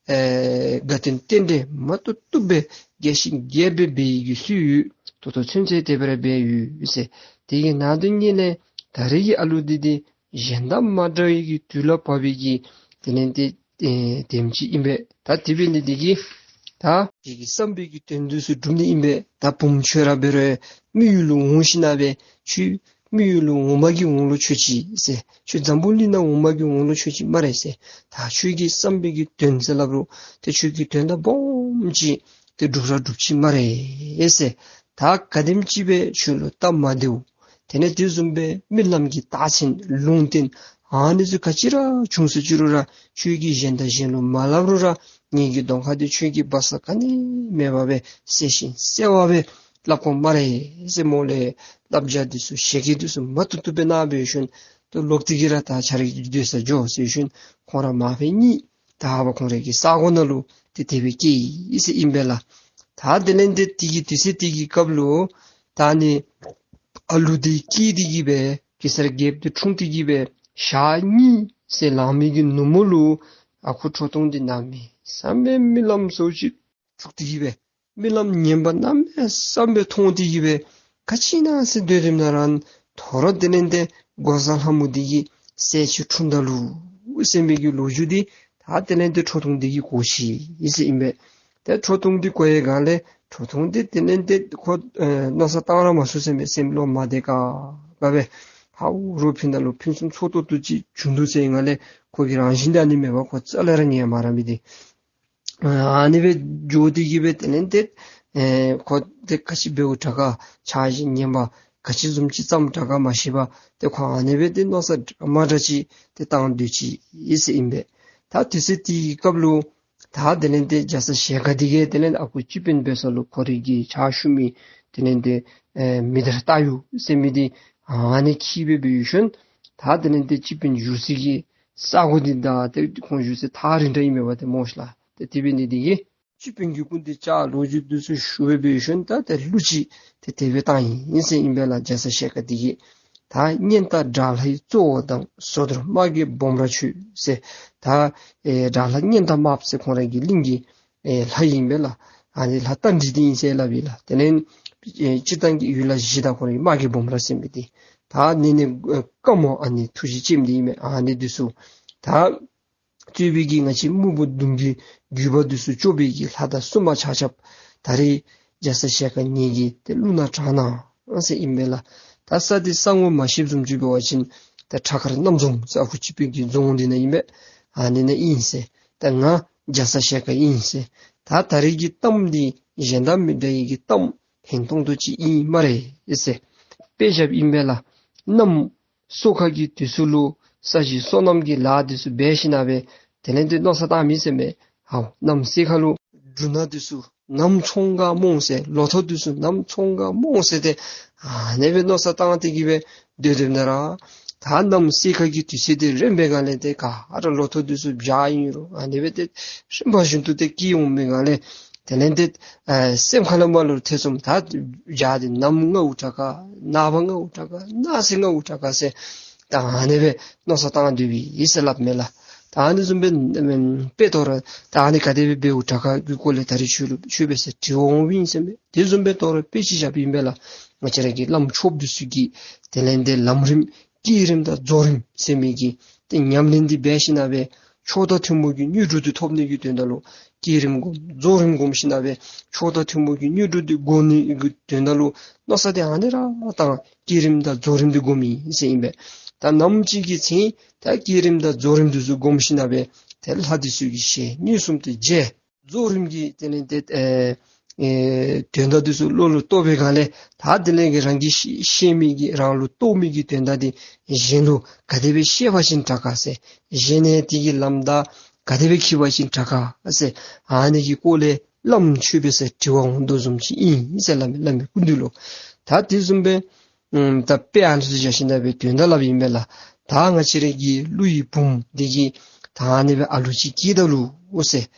ཨེ་དགའ་སྟོན་རྟེན་འབྲེལ་མ་བཏུབ་བཏུབ་སྦེ་རྒྱས་ཤིང་རྒྱས་པ་སྦེ་འབད་ཡི་གི་སྲོལ་ཡོད། ད་ལྟོ་ཚུན་ཚོད་དེ་སྦེ་ར་འབད་ཡོད་ཟེར། དེ་གི་ནང་དོན་ཉིད་ལས་ད་རེས་ཀྱི་ཨ་ལུ་འདི་འདི་གཞན་དང་མ་འདྲ་བའི་གི་དུས་ལ་བབ་པའི་གི་དེ་ལས་ཏེ་ཨེ་དེམ་ཅིག་ཨིན་པས། ད་དེ་འབད་ནི་འདི་གིས་ད་ ཁྱོད་ཀྱི་བསམ་པའི་གི་དོན་འདི་ཚུ་འགྲུབ་ནི་ཨིན་པས། ད་བུམོ་ཁྱོད་ར་འབད་རུང་མི་ཡུལ་ལུ་འོང་ཞིན་ན་སྦེ་ཁྱོད་མི་ཡུལ་ལུ་འོང་མ་གི་འོང་ལོ་ཆོག་ཅི་ཟེར། ཁྱོད་འཛམ་བུ་གླིང་ནང་འོང་མ་གི་འོང་ལོ་ཆོག་ཅི་སྨ་རེ་ཟེར། ད་ཁྱོད་ཀྱི་བསམ་པའི་གི་དོན་ཟེར་སླབ་རུང་ཏེ་ཁྱོད་ཀྱི་དོན་དག་སྦོམ་ཅིག་ཏེ་འགྲུབ་ར་འགྲུབ་ཅི་སྨ་རེ་ཟེར། ད་ག་དེམ་ཅིག་སྦེ་ཁྱོད་ལུ་སྟབས་མ་བདེཝ་དེ་ལས་དེ་བཟུམ་སྦེ་རྨི་ལམ་གྱི་རྟགས་མཚན་ལུང་བསྟན་ཨ་ནི་ཚུ་ག་ཅི་ར་བྱུང་སོ་ཅི་རུང་ར་ཁྱོད་ཀྱིས་གཞན་དང་གཞན་ལུ་མ་སླབ་རུང་ར་ངེ་གི་གདོང་ཁ་འདི་ཁྱོད་ཀྱིས་སྦ་གསང་ག་ནི་མེད་པར་སྦེ་གསལ་ཞིང་གསལ་བ་སྦེ་སླབ་དགོ་སྨ་རེ་ཟེར་སྨོ་ལགས། བསླབ་བྱ་འདི་ཚུ་ཞལ་བཀོད་འདི་ཚུ་མ་བཏུབ་བཏུབ་སྦེ་གནང་སྦེ་ཡོད་ཤུལ་ཏེ་ལོག་སྟེ་གིས་ར་ད་ཁྱོད་རའི་སྡོད་སར་འགྱོ་ཟེར་ཡོད་ཤུལ་ཁོང་ར་མ་ཕེབས་གཉིས་ད་ཧ་བ་ཁོང་རའི་གི་ས་གོ་ནང་ལུ་ཏེ་དེ་སྦེ་སྐྱེལ་ཡི་ཟེར་ཨིན་པས་ལགས། ད་དེ་ལས་ཏེ་དེ་གི་དུས་ཚོད་དེ་གི་སྐབས་ལུ་ད་ཨ་ནི་ཨ་ལུ་འདི་སྐྱེས་ཏེ་གིས་སྦེ་གེ་སར་རྒྱལཔོ་འདི་འཁྲུངས་ཏེ་གིས་སྦེ་ཞག་གཉིས་ཟེར་ལང་མི་གི་ནུབ་མོ་ལུ་ཨ་ཁུ་ཁྲོ་ཐུང་འདི་གནམ་མེད་ས་མེད་རྨི་ལམ་ཚུ་ཅིག་འཁྲུགས་ཏེ་གིས་སྦེ་རྨི་ལམ་ངན་པ་གནམ་མེད་ས་མེད་མཐོང་སྟེ་གིས་སྦེ་ག་ཅི་ཨིན་ན་ཟེར་སྡོད་སྡོདཔ་ད་ར་དོ་རུང་དེ་ལས་ཏེ་འགོག་བཟའ་ལྷ་མོ་འདི་གི་སྲས་ཅིག་འཁྲུངས་ད་ནུག་ཟེར་མི་གི་ལོ་རྒྱུས་འདི་ད་དེ་ལས་ཏེ་ཁྲོ་ཐུང་འདི་གིས་གོ་ཅི་ཟེར་ཨིན་པས། ཏེ་ཁྲོ་ཐུང་འདི་གོ་བའི་སྒང་ལས་ཁྲོ་ཐུང་འདི་དེ་ལས་ཏེ་ཁོ་ཨེ་མནོ་བསམ་བཏང་ར་མ་ཚུགས་ཟེར་མས། སེམས་ལུ་མ་བདེ་ཁག་ཁ་སྦེ་ཧ་འུ་རུ་ཕན་ད་ལུ་ཕུན་སུམ་ཚོགས་ཏོག་ཏོ་ཅིག་བྱུང་འདུག་ཟེར་བའི་སྒང་ལས་ཁོ་གི་རང་བཞིན་འདི་ཨ་ནི་མེད་པར་ཁོ་རྩ་ལས་ར་ངལ་མ་རངས་པས་ཏེ། ཨ་ནི་སྦེ་འགྱོ་སྟེ་གིས་སྦེ་དེ་ལས་ཏེ་ཨེ་ཁོ་ཏེ་ག་ཅི་འབདཝ་དྲག་ག་འཆར་གཞི་ངན་པ་ག་ཅི་བཟུམ་ཅིག་བརྩམ་དྲག་ག་མ་ཤེས་པར་ཏེ་ཁོ་ཨ་ནི་སྦེ་ཏེ་མནོ་བསམ་མ་འདྲཝ་ཅིག་ཏེ་བཏང་སྡོད་ཅི་ཨིན་ཟེར་ཨིན་པས། ད་དུས་ཚོད་དེ་གི་སྐབས་ལུ་ད་དེ་ལས་ཏེ་རྒྱ་ཚ་ཞལ་དཀར་འདི་གིས་དེ་ལས་ཨ་ཁུ་སྤྱི་དཔོན་འབད་ས་ལུ་ཁོ་རའི་གི་ཕྱག་ཞུ་མི་དེ་ལས་ཏེ་ཨེ་མི་དར་སྟག་གཡུ་ཟེར་མི་འདི་ཨ་ནི་འཁྱིད་སྦེ་འབད་ཡོད་ཤུལ་ད་དེ་ལས་ཏེ་སྤྱི་དཔོན་བཞུགས་སའི་གི་ས་གོ་འདི་དང་ཏེ་ཁོང་བཞུགས་ས་ཐག་རིང་དྲགས་ཨིན་མས་པ་ཏེ་སྨོ་ཤ་ལགས། ཏེ་དེ་འབད་ནི་འདི་གིས་སྤྱི་དཔོན་གྱི་སྐུ་མདུན་བཅར་ལོ་རྒྱུས་འདི་ཚུ་ཞུ་སྦེ་འབད་ཡོད་ཤུལ་ད་ཏེ་གླུ་ཅིག་ཏེ་དེ་སྦེ་བཏང་ཡི་ཟེར་ཨིན་པས་ལགས། རྒྱ་ཚ་ཞལ་དཀར་འདི་གིས། ད་གཉན་སྟག་དགྲ་ལྷའི་གཙོ་བོ་དང་། ཟོ་དོར་དམག་གི་སྦོམ་ར་ཁྱོད་ཟེར། ད་ཨེ་དགྲ་ལྷ་གཉན་སྟག་དམརཔོ་ཟེར་ཁོང་རའི་གི་གླིང་གི་ཨེ་ལྷ་ཨིན་པས་ལགས། ཨ་ནི་ལྷ་རྟ་མགྲིན་འདི་ཨིན་ཟེར་སླབ་ཨིན་ལགས། དེ་ལས་ཨེ་སྤྱིར་བཏང་གི་ཡུལ་ལྷ་བཞི་དང་ཁོང་རའི་དམག་གི་སྦོམ་ར་ཟེར་མི་འདི་ད་ཨ་ནི་ནི་ཨེ་ཀ་མོ་ཨ་ནི་ཐུགས་རྗེ་ཅན་འདི་ཨིན་མས། ཨ་ནི་འདི་ཚུ་ད་གཙོས་པའི་གི་ང་བཅས་སྨུག་པོ་གདོང་གི་རྒྱུད་པ་འདི་ཚུ་སྐྱོབ་པའི་གི་ལྷ་དང་སྲུང་མ་ཆ་ཁྱབ་ད་རེས་རྒྱ་ཚ་ཞལ་དཀར་ངེ་གི་ཏེ་གླུ་སྣ་དྲངས་གནང་ཟེར་ཨིན་པས་ལགས། ད་ས་འདི་ས་ངོ་མ་ཤེསཔ་བཟུམ་ཅིག་འབད་བ་ཅིན་ད་ཁྲ་མཁར་གནམ་རྫོང་ཟེར་ཨ་ཁུ་སྤྱི་དཔོན་གྱི་རྫོང་འདི་ནང་ཨིན་པས། ཨ་ནི་ནང་ཨིན་ཟེར། ད་ང་རྒྱ་ཚ་ཞལ་དཀར་ཨིན་ཟེར། ད་ད་རེས་ཀྱི་གཏམ་འདི་གཞན་དང་མི་འདྲ་བའི་གི་གཏམ་ཧིང་ཏོང་ཏོ་ཅིག་ཨིན་སྨ་རེ་ཟེར། དཔེ་བཞགཔ་ཨིན་པས་ལགས། གནམ་སོ་ཁ་གི་དུས་སུ་ལུ་ས་གཞི་སོ་ནམ་གྱི་ལཱ་འདི་ཚུ་འབད་ཞིན་ན་སྦེ་དེ་ལས་ཏེ་མནོ་བསམ་བཏང་མི་ཟེར་མས། ཧའོ་གནམ་སེར་ཁ་ལུ་འབྲུ་སྣ་འདི་ཚུ་ནམ་ཚོང་ག་མོང་ཟེར། ལོ་ཐོག་འདི་ཚུ་ནམ་ཚོང་ག་མོང་ཟེར་ཏེ་ཨ་ནི་སྦེ་མནོ་བསམ་བཏང་སྟེ་གིས་སྦེ་སྡོད་སྡོདཔ་ད་ར་ད་གནམ་སེར་ཁ་གི་དུས་ཚོད་འདི་རན་པའི་སྒང་ལས་ཏེ་ག་ར་ལོ་ཐོག་འདི་ཚུ་བྱཱར་ཨིན་རུང་ཨ་ནི་སྦེ་ཏེ་རིམ་པ་བཞིན་དུ་ཏེ་སྐྱེ་འོང་པའི་སྒང་ལས་དེ་ལས་ཏེ་ཨེ་སེམས་ཁ་ལས་མར་ལུ་ཐེ་ཚོམ་ད་བྱཱར་འདི་ནམ་རྔཝ་དྲག་ག་ནངས་པ་རྔཝ་དྲག་ག་གནངས་ཚེ་རྔཝ་དྲག་ག་ཟེར་ད་ཨ་ནི་སྦེ་མནོ་བསམ་བཏང་སྡོད་པའི་ཨིན་ཟེར་སླབ་མས་ལགས། ད་ཨ་ནི་བཟུམ་སྦེ་ཨེམ་དཔེ་དོ་རུང་ད་ཨ་ནི་ག་དེ་སྦེ་འབདཝ་དྲག་ག་གི་སྐོར་ལས་ད་རེས་ཁྱོད་ལུ་ཁྱོད་འབད་སར་དྲི་བ་འོང་པའི་ཨིན་ཟེར་མས། དེ་བཟུམ་སྦེ་དོ་རུང་དཔེ་ཅིག་བཞགཔ་ཨིན་པས་ལགས། ང་བཅས་ར་གི་བླམ་ཆོསཔ་འདི་ཚུ་གིས་དེ་ལས་ཏེ་ལམ་རིམ་བསྐྱེད་རིམ་དང་རྫོགས་རིམ་ཟེར་མི་གི་ཏེ་ཉམས་ལེན་འདི་འབད་ཞིན་ན་སྦེ་མཆོག་དང་ཐུན་མོང་གི་དངོས་གྲུབ་འདི་ཐོབ་ནི་གི་དོན་དག་ལུ་བསྐྱེད་རིམ་སྒོམ་རྫོགས་རིམ་སྒོམ་ཞིན་ན་སྦེ་མཆོག་དང་ཐུན་མོང་གི་དངོས་གྲུབ་འདི་དགོ་ནི་གི་དོན་དག་ལུ་མནོ་བསམ་འདི་ཨ་ནི་ར་བཏང་བསྐྱེད་རིམ་དང་རྫོགས་རིམ་འདི་སྒོམ་ཨིན་ཟེར་ཨིན་པས། ད་ནམ་ཅིག་གི་ཚེ་ད་བསྐྱེད་རིམ་དང་རྫོགས་རིམ་འདི་ཚུ་སྒོམ་ཞིན་ན་སྦེ་ཏེ་ལྷ་འདི་ཚུ་གི་ཞལ་མངོན་སུམ་དུ་མཇལ། རྫོགས་རིམ་གྱི་དེ་ལས་ཏེ་ཨེ་ཨེ་དོན་དག་འདི་ཚུ་བློ་ལུ་རྟོགས་པའི་སྒང་ལས་ད་དེ་ལས་ཀྱི་རང་གིས་ཤེས་ཤེས་མི་གི་རང་ལུ་རྟོགས་མི་གི་དོན་དག་འདི་གཞན་ལུ་ག་དེ་སྦེ་བཤད་པ་ཅིན་དྲག་ག་ཟེར། གཞན་ནས་དེ་གི་ལམ་བདའ་ག་དེ་སྦེ་འཁྱིད་པ་ཅིན་དྲག་ག་ཟེར། ཨ་ནི་གི་སྐོར་ལས་བླམ་ཁྱོད་འབད་སར་དྲི་བ་འོང་དོ་བཟུམ་ཅིག་ཨིན་ཟེར་སླབ་མས་བླ་མའི་སྐུ་མདུན་ལུ། ད་དེ་བཟུམ་སྦེ་ཨུམ་ད་དཔེ་ཨ་ནི་ཚུ་བཞག་ཞིན་ན་སྦེ་དོན་དག་སླབ་ཨིན་པས་ལགས། ད་ང་བཅས་ར་གི་ཀླུ་ཡི་བུམོ་འདི་གིས་ད་ཨ་ནི་སྦེ་ཨ་ལུ་ཅིག་སྐྱེས་ད་ལུ་འོ་ཟེར།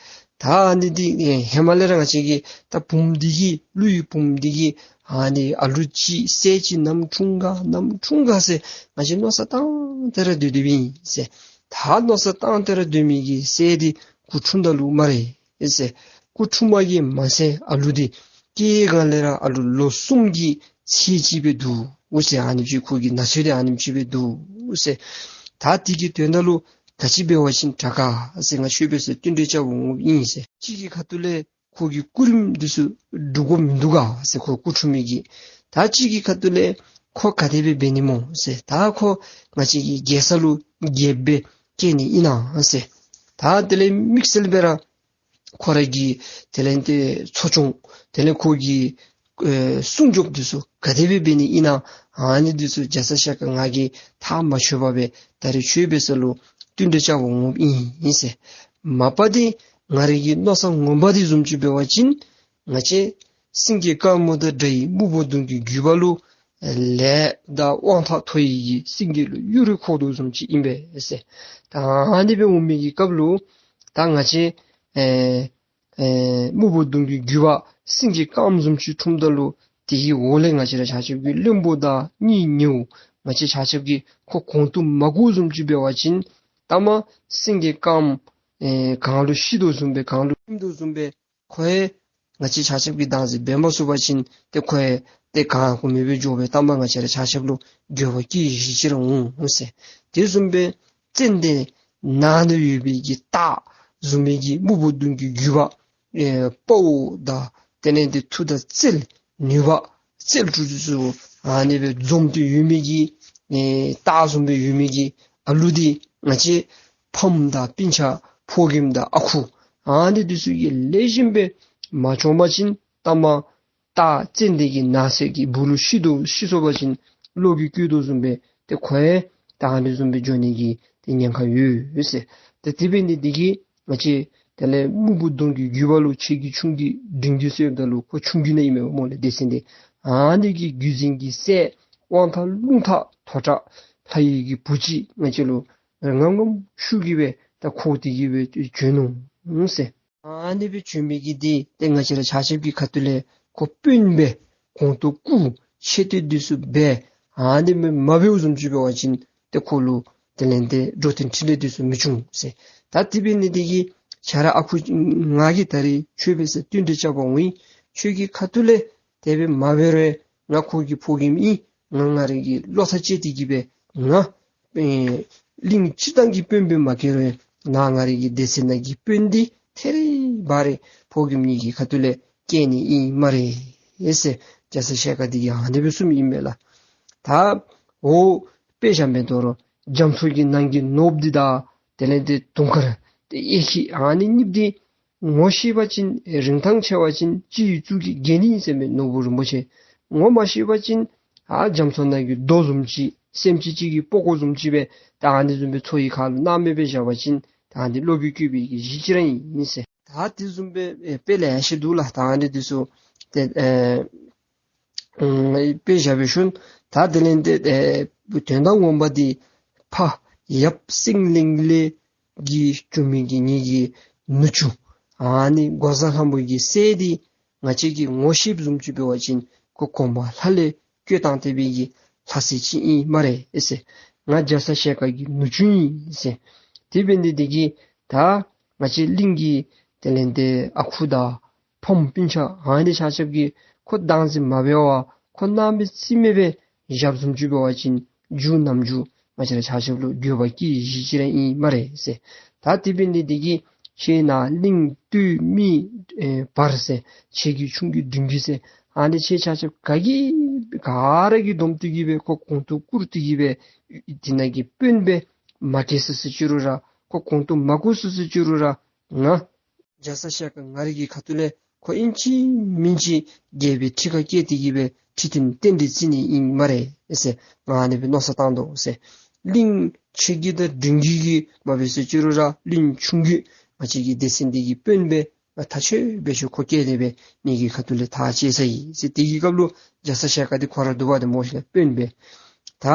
ད་ཨ་ནི་འདི་ཨེ་ཧེ་མ་ལས་ར་ང་བཅས་ཀྱི་ད་བུམོ་འདི་གིས་ཀླུ་ཡི་བུམོ་འདི་གིས་ཨ་ནི་ཨ་ལུ་ཅིག་སྲས་ཅིག་ནམ་འཁྲུངས་ག་ནམ་འཁྲུངས་ག་ཟེར་ང་བཅས་མནོ་བསམ་བཏང་སྟེ་ར་སྡོད་སྡོདཔ་ཨིན་ཟེར། ད་མནོ་བསམ་བཏང་སྟེ་ར་སྡོད་མི་གི་སྲས་འདི་སྐུ་འཁྲུངས་ད་ལུ་སྨ་རེ་ཨེ་ཟེར། སྐུ་འཁྲུངས་མ་གི་མ་ཚད་ཨ་ལུ་འདི་སྐྱེ་སྒང་ལས་ར་ཨ་ལུ་ལོ་གསུམ་གྱི་ཚད་ཅིག་སྦེ་འདུག་འོ་ཟེར། ཨ་ནེམ་ཅིག་ཁོ་གི་ན་ཚོད་འདི་ཨ་ནེམ་ཅིག་སྦེ་འདུག་འོ་ཟེར། ད་དེ་གི་དོན་དག་ལུ་ག་ཅི་འབད་བ་ཅིན་དྲག་ག་ཟེར་ང་ཁྱོད་འབད་སར་བསྟུན་གྲོས་རྐྱབ་འོང་ཨིན་ཟེར། གཅིག་གི་ཁ་ཐུག་ལས་ ཁོ་གི་སྐུ་རིམ་འདི་ཚུ་སྒྲུབ་དགོཔ་མིན་འདུག་ག་ཟེར། ཁོ་སྐུ་འཁྲུངས་མི་གི་ད་ཅིག་གི་ཁ་ཐུག་ལས་ཁོ་ག་དེ་སྦེ་འབད་ནི་སྨོ་ཟེར། ད་ཁོ་ང་བཅས་ཀྱི་རྒྱལ་ས་ལུ་རྒྱལཔོ་སྦེ་བསྐོ་ནི་ཨིན་ན་ཟེར། ད་དེ་ལས་དམིགས་བསལ་སྦེ་ར་ཁོ་ར་གི་དེ་ལས་ཏེ་འཚོ་སྐྱོང་དེ་ལས་ཁོ་གི་ཨེ་སྲུང་སྐྱོབ་འདི་ཚུ་ག་དེ་སྦེ་འབད་ནི་ཨིན་ན། ཨ་ནི་འདི་ཚུ་རྒྱ་ཚ་ཞལ་དཀར་ང་གིས་ཐག་མ་ཆོད་པར་སྦེ་ད་རིས་ཁྱོད་འབད་ས་ལུ་བསྟུན་གྲོས་རྐྱབ་པར་འོངམ་ཨིན་ཟེར། མ་པ་འདི་ང་རའི་གི་མནོ་བསམ་ངོ་མ་འདི་བཟུམ་ཅིག་འབད་བ་ཅིན་ང་བཅས་སེང་གེ་དཀར་མོ་དང་འདྲ་བའི་སྨུག་པོ་གདོང་གི་རྒྱུད་པ་ལུ་ལས་དང་དབང་ཐང་མཐོ་བའི་གི་སེང་གེ་ལུ་གཡུ་རལ་ཁོག་དོ་བཟུམ་ཅིག་ཨིན་པས་ཟེར། ད་ཨ་ནི་སྦེ་འོང་མི་གི་སྐབས་ལུ་ད་ང་བཅས་ཨེ་ཨེ་སྨུག་པོ་གདོང་གི་རྒྱུད་པ་སེང་གེ་དཀརམོ་བཟུམ་ཅིག་འཁྲུངསམ་ད་ལུ་དེ་གི་འོག་ལས་ང་བཅས་ར་ཆ་ཁྱབ་ཀྱི་བློན་པོ་དང་གཉེན་ཉེཝ་ང་བཅས་ཆ་ཁྱབ་ཀྱིས་ཁོ་གོང་དུ་མ་བཀུར་བཟུམ་ཅིག་འབད་བ་ཅིན་ད་མ་སེང་གེ་དཀརམོ་ཨེ་གངས་ལུ་ཤི་དོ་བཟུམ་སྦེ་གངས་ལུ་ལྷུང་དོ་བཟུམ་སྦེ་ཁོ་ཡང་ང་བཅས་ཆ་ཁྱབ་ཀྱིས་བདག་འཛིན་འབད་མ་ཚུགས་པ་ཅིན་ཏེ་ཁོ་ཡང་ཏེ་གངས་གོ་མེད་པར་འགྱོ་སྦེ་ད་མ་ང་བཅས་ར་ཆ་ཁྱབ་ལུ་འགྱོད་པ་སྐྱེ་ཡི་ཟེར་ཅི་ར་འོང་འོང་ཟེར། དེ་བཟུམ་སྦེ་ཙན་དན་ནང་ན་ཡོད་པའི་གི་སྟག་བཟུམ་མའི་གི་སྨུག་པོ་གདོང་གི་རྒྱུད་པ་ཨེ་དཔའ་བོ་དང་དེ་ལས་ཏེ་མཐུ་དང་རྩལ་ནུས་པ་རྩལ་སྤྲུལ་ཚུ་ཨ་ནི་སྦེ་འཛོམས་ཏེ་ཡོད་མི་གི་ཨེ་སྟག་བཟུམ་སྦེ་ཡོད་མི་གི་ཨ་ལུ་འདི་ང་བཅས་ཕམ་དང་སྤུན་ཆ་ཕོ་རྒནམ་དང་ཨ་ཁུ་ཨ་ནི་འདི་ཚུ་གིས་ལེགས་ཤོམ་སྦེ་མ་བཅོམ་པ་ཅིན་ད་མ་སྟག་ཙན་དན་གྱི་ནགས་ཚལ་གྱི་སྦུག་ལུ་ཤི་དོ་ཤི་སོང་པ་ཅིན་གློག་གིས་བསྐྱོད་དོ་བཟུམ་སྦེ་ཏེ་ཁོ་ཡང་ད་ཨ་ནི་བཟུམ་སྦེ་འགྱོ་ནི་གི་ཏེ་ཉེན་ཁ་ཡོད་ཟེར། ཏེ་དེ་འབད་ནི་འདི་གིས་ང་བཅས་དེ་ལས་སྨུག་པོ་གདོང་གི་རྒྱུད་པ་ལུ་ཆེ་རྒྱུད་ཆུང་རྒྱུད་འབྲིང་རྒྱུད་ཟེརཝ་ད་ལུ་ཁོ་ཆུང་རྒྱུད་ནང་ཨིན་མས་སྨོ་ལགས། སྡེ་ཚན་འདི་ཨ་ནི་གི་བརྒྱུད་འཛིན་གྱི་སྲས་དབང་ཐང་རླུང་རྟ་མཐོ་དྲགས་ལྷ་ཡི་གི་བུ་ཅིག་ང་བཅས་ལུ་ངམ་ངམ་ཤུགས་ཀྱིས་སྦེ་ད་ཁོ་དེ་གིས་སྦེ་བྱོན་ནུག་ཟེར། ཨ་ནི་སྦེ་བྱོན་མི་གི་འདི་ཏེ་ང་བཅས་ར་ཆ་ཁྱབ་ཀྱི་ཁ་ཐུག་ལས་ཁོ་དཔོན་སྦེ་གོང་དུ་བཀུར་ཆེ་བསྟོད་འདི་ཚུ་འབད་ཨ་ནི་སྦེ་མ་འབདཝ་བཟུམ་ཅིག་འབད་བ་ཅིན་ཏེ་ཁོ་ལུ་དེ་ལས་ཏེ་འགྲོ་དོན་འཕྲིན་ལས་འདི་ཚུ་མི་འབྱུང་ཟེར། ད་དེ་འབད་ནི་འདི་གིས་ཁྱོད་ར་ཨ་ཁུ་ང་གིས་ད་རིས་ཁྱོད་འབད་སར་བསྟུན་གྲོས་རྐྱབ་པར་འོང་ཡི། ཁྱོད་ཀྱི་ཁ་ཐུག་ལས་དེ་སྦེ་མ་འབད་རུང་ང་ཁོ་གི་ཕོ་རྒནམ་ཨིན། ང་ང་རའི་གི་བློ་ཐག་བཅད་དེ་གིས་སྦེ་ང་ཨེ་གླིང་སྤྱིར་བཏང་གི་དཔོན་སྦེ་མ་བསྐོ་རུང་ནཱ་ང་རའི་གི་སྡེ་ཚན་ནང་གི་དཔོན་འདི་ཐད་རི་བ་རི་ཕོ་རྒནམ་གཉིས་ཀྱི་ཁ་ཐུག་ལས་བསྐོ་ནི་ཨིན་སྨ་རེ་ཟེར། རྒྱ་ཚ་ཞལ་དཀར་འདི་གིས་ཨ་ནི་སྦེ་གསུངམ་ཨིན་མས་ལགས། ད་འོ་དཔེ་བཞག་མི་དོ་རུང་རྒྱ་མཚོ་གི་ནང་གི་ནོར་བུ་འདི་དང་དེ་ལས་ཏེ་དུང་དཀར་ཏེ་གཡས་འཁྱིལ་ཨ་ནི་གཉིས་འདི་ངོ་ཤེས་པ་ཅིན་རིན་ཐང་ཆེ་བ་ཅིན་སྤྱི་ཡི་གཙུག་གི་རྒྱན་ཨིན་ཟེར་མས་ནོར་བུ་རིན་པོ་ཆེ། ངོ་མ་ཤེས་པ་ཅིན་ཨ་རྒྱ་མཚོ་ནང་གི་རྡོ་བཟུམ་ཅིག་སེམས་ཅན་ཅིག་གི་པགས་ཀོ་བཟུམ་ཅིག་སྦེ་ད་ཨ་ནི་བཟུམ་སྦེ་མཚོ་ཡི་ཁ་ལུ་སྣང་མེད་སྦེ་བཞག་པ་ཅིན་ད་ཨ་ནི་གློག་གིས་བསྐྱོད་པའི་གི་གཞི་ཅིག་ར་ཨིན་ཟེར། ད་དེ་བཟུམ་སྦེ་ཨེ་དཔེ་ལེ་ཤ་འདུག་ལགས། ད་ཨ་ནི་འདི་ཚུ་ཏེ་ཨེ་ཨུམ་དཔེ་བཞག་པའི་ཤུལ་ད་དེ་ལས་ཏེ་ཨེ་དོན་དག་ངོ་མ་འདི་ཕ་ཡབ་སེང་བློན་ལས་ཀྱི་བྱུང་མི་གི་ངེ་གི་ནུ་གཅུང་ཨ་ནི་འགོག་བཟའ་ལྷ་མོ་གི་སྲས་འདི་ང་བཅས་ཀྱིས་ངོ་ཤེསཔ་བཟུམ་ཅིག་འབད་བ་ཅིན་ཁོ་གོང་མ་ལྷ་ལས་བསྐོས་བཏང་སྟེ་སྦེ་གི་ལྷ་སྲས་ཅིག་ཨིན་སྨ་རེ་ཟེར། ང་རྒྱ་ཚ་ཞལ་དཀར་གྱི་ནུ་གཅུང་ཨིན་ཟེར། དེ་འབད་ནི་འདི་གིས་ད་ང་བཅས་གླིང་གི་དེ་ལས་ཏེ་ཨ་ཁུ་དང་ཕམ་སྤུན་ཆ་ཨ་ནི་ཆ་ཁྱབ་ཀྱིས་ཁོ་བདག་འཛིན་མ་འབད་བར་ཁོ་སྣང་མེད་རྩིས་མེད་སྦེ་བཞགཔ་བཟུམ་ཅིག་འབད་བ་ཅིན་མཇུག་ནམ་མཇུག་ང་བཅས་ར་ཆ་ཁྱབ་ལུ་འགྱོད་པ་སྐྱེ་ཡི་ཟེར་ཅི་ར་ཨིན་སྨ་རེ་ཟེར། ད་དེ་འབད་ནི་འདི་གིས་ཁྱེད་ནཱ་གླིང་སྟོད་སྨད་ཨེ་བར་ཟེར་ཆེ་རྒྱུད་ཆུང་རྒྱུད་འབྲིང་རྒྱུད་ཟེར་ཨ་ནི་ཁྱེད་ཆ་ཁྱབ་ག་གིས་ག་ར་གིས་བསྡོམས་ཏེ་གིས་སྦེ་ཁོ་གོང་དུ་བཀུར་ཏེ་གིས་སྦེ་དེ་ནང་གི་དཔོན་སྦེ་མ་བསྐོས་ཟེར་ཟེར་ཅི་རུང་ར་ཁོ་གོང་དུ་མ་བཀུར་ཟེར་ཟེར་ཅི་རུང་ར་ང་རྒྱ་ཚ་ཞལ་དཀར་ང་རའི་གི་ཁ་ཐུག་ལས་ཁོ་ཨིན་ཅི་མིན་ཅི་རྒྱལ་པོའི་ཁྲི་ཁར་བསྐོས་ཏེ་གིས་སྦེ་ཁྲི་སྟོན་རྟེན་འབྲེལ་བརྩི་ནི་ཨིན་སྨ་རེ་ཟེར། ང་ཨ་ནི་སྦེ་མནོ་བསམ་བཏང་དོ་ཟེར། གླིང་ཆེ་རྒྱུད་དང་འབྲིང་རྒྱུད་ཀྱིས་མ་འབད་ཟེར་ཅི་རུང་ར་གླིང་ཆུང་རྒྱུད་ང་བཅས་ཀྱི་སྡེ་ཚན་འདི་གི་དཔོན་སྦེ་ང་ཐག་ཆོད་སྦེ་ཁྱོད་ཁོ་བསྐོས་ཏེ་སྦེ་ངེ་གི་ཁ་ཐུག་ལས་ཐག་བཅད་ཚར་ཡི་ཟེར། དེ་གི་སྐབས་ལུ་རྒྱ་ཚ་ཞལ་དཀར་འདི་ཁོ་ར་འདུག་པ་ཏེ་མོ་ཤིག་ལགས་དཔོན་སྦེ་ད་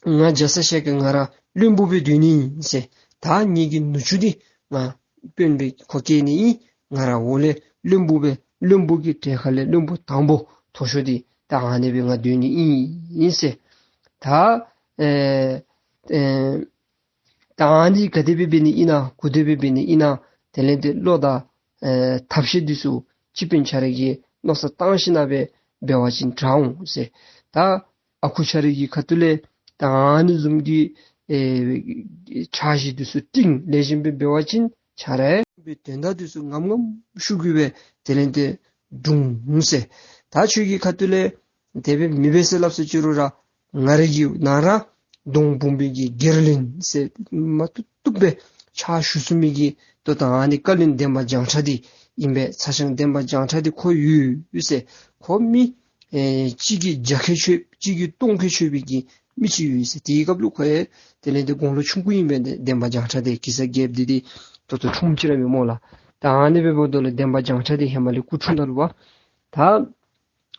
ང་རྒྱ་ཚ་ཞལ་དཀར་ང་ར་བློན་པོ་སྦེ་སྡོད་ནི་ཨིན་ཟེར། ད་ངེ་གི་ནུ་གཅུང་འདི་ང་དཔོན་སྦེ་ཁོ་བསྐོས་ནི་ཨིན། ང་ར་འོག་ལས་བློན་པོ་སྦེ་བློན་པོ་གི་གྲལ་ཁ་ལས་བློན་པོ་དང་པོ་མཐོ་ཤོས་འདི་ད་ཨ་ནི་སྦེ་ང་སྡོད་ནི་ཨིན་ཟེར། ད་ཨེ་ཨེ་ད་ཨ་ནི་ག་དེ་སྦེ་འབད་ནི་ཨིན་ན་ག་དེ་སྦེ་འབད་ནི་ཨིན་ན་དེ་ལས་ཏེ་བློ་དང་ཨེ་ཐབས་ཤེས་འདི་ཚུ་སྤྱི་དཔོན་ཁྱོད་ར་གིས་མནོ་བསམ་བཏང་ཞིན་ན་སྦེ་འབད་བ་ཅིན་དྲག་འོང་ཟེར། ད་ཨ་ཁུ་ཁྱོད་ར་གི་ཁ་ཐུག་ལས་ད་ཨ་ནི་བཟུམ་གྱི་ཨེ་འཆར་གཞི་འདི་ཚུ་བཏིང་ལེགས་ཤོམ་སྦེ་འབད་བ་ཅིན་ཁྱོད་ར་ པའི་དོན་དག་འདི་ཚུ་ངམ་ངམ་ཤུགས་ཀྱིས་སྦེ་དེ་ལས་ཏེ་སྒྲུང་ཟེར། ད་ཁྱོད་ཀྱི་ཁ་ཐུག་ལས་དེ་སྦེ་མི་འབད་ཟེར་སླབ་ཟེར་ཅི་རུང་ར་ང་རའི་གི་ནང་ར་གདོང་འབུམ་པའི་གི་སྒེར་བློན་ཟེར་མ་བཏུབ་བཏུབ་སྦེ་ཕྱག་ཞུ་ཚུགས་མི་གི་ད་ལྟོ་ཨ་ནི་བཀའ་བློན་འདན་མ་བྱང་ཁྲ་འདི་ཨིན་པས། ཚ་ཞང་འདན་མ་བྱང་ཁྲ་འདི་ཁོ་ཡོད་ཟེར། ཁོ་མི་ཨེ་གཅིག་གིས་བརྒྱ་ཁལ་ཆོད་གཅིག་གིས་སྟོང་ཁལ་ཆོད་པའི་གི་མི་ཅིག་ཡོད་ཟེར། དེའི་སྐབས་ལུ་ཁོ་ཡང་དེ་ལས་ཏེ་དགུང་ལོ་ཆུང་ཀུ་ཨིན་པས། འདན་མ་བྱང་ཁྲ་འདི་གེ་སར་རྒྱལཔོ་འདི་ཏེ་ད་ལྟོ་ཆུང་ཀུ་ཅིག་ར་མེན་སྨོ་ལགས། ད་ཨ་ནི་སྦེ་འབདཝ་ད་ལུ་འདན་མ་བྱང་ཁྲ་འདི་ཧེ་མ་ལས་སྐུ་འཁྲུངས་ད་ལུ་བ་ད་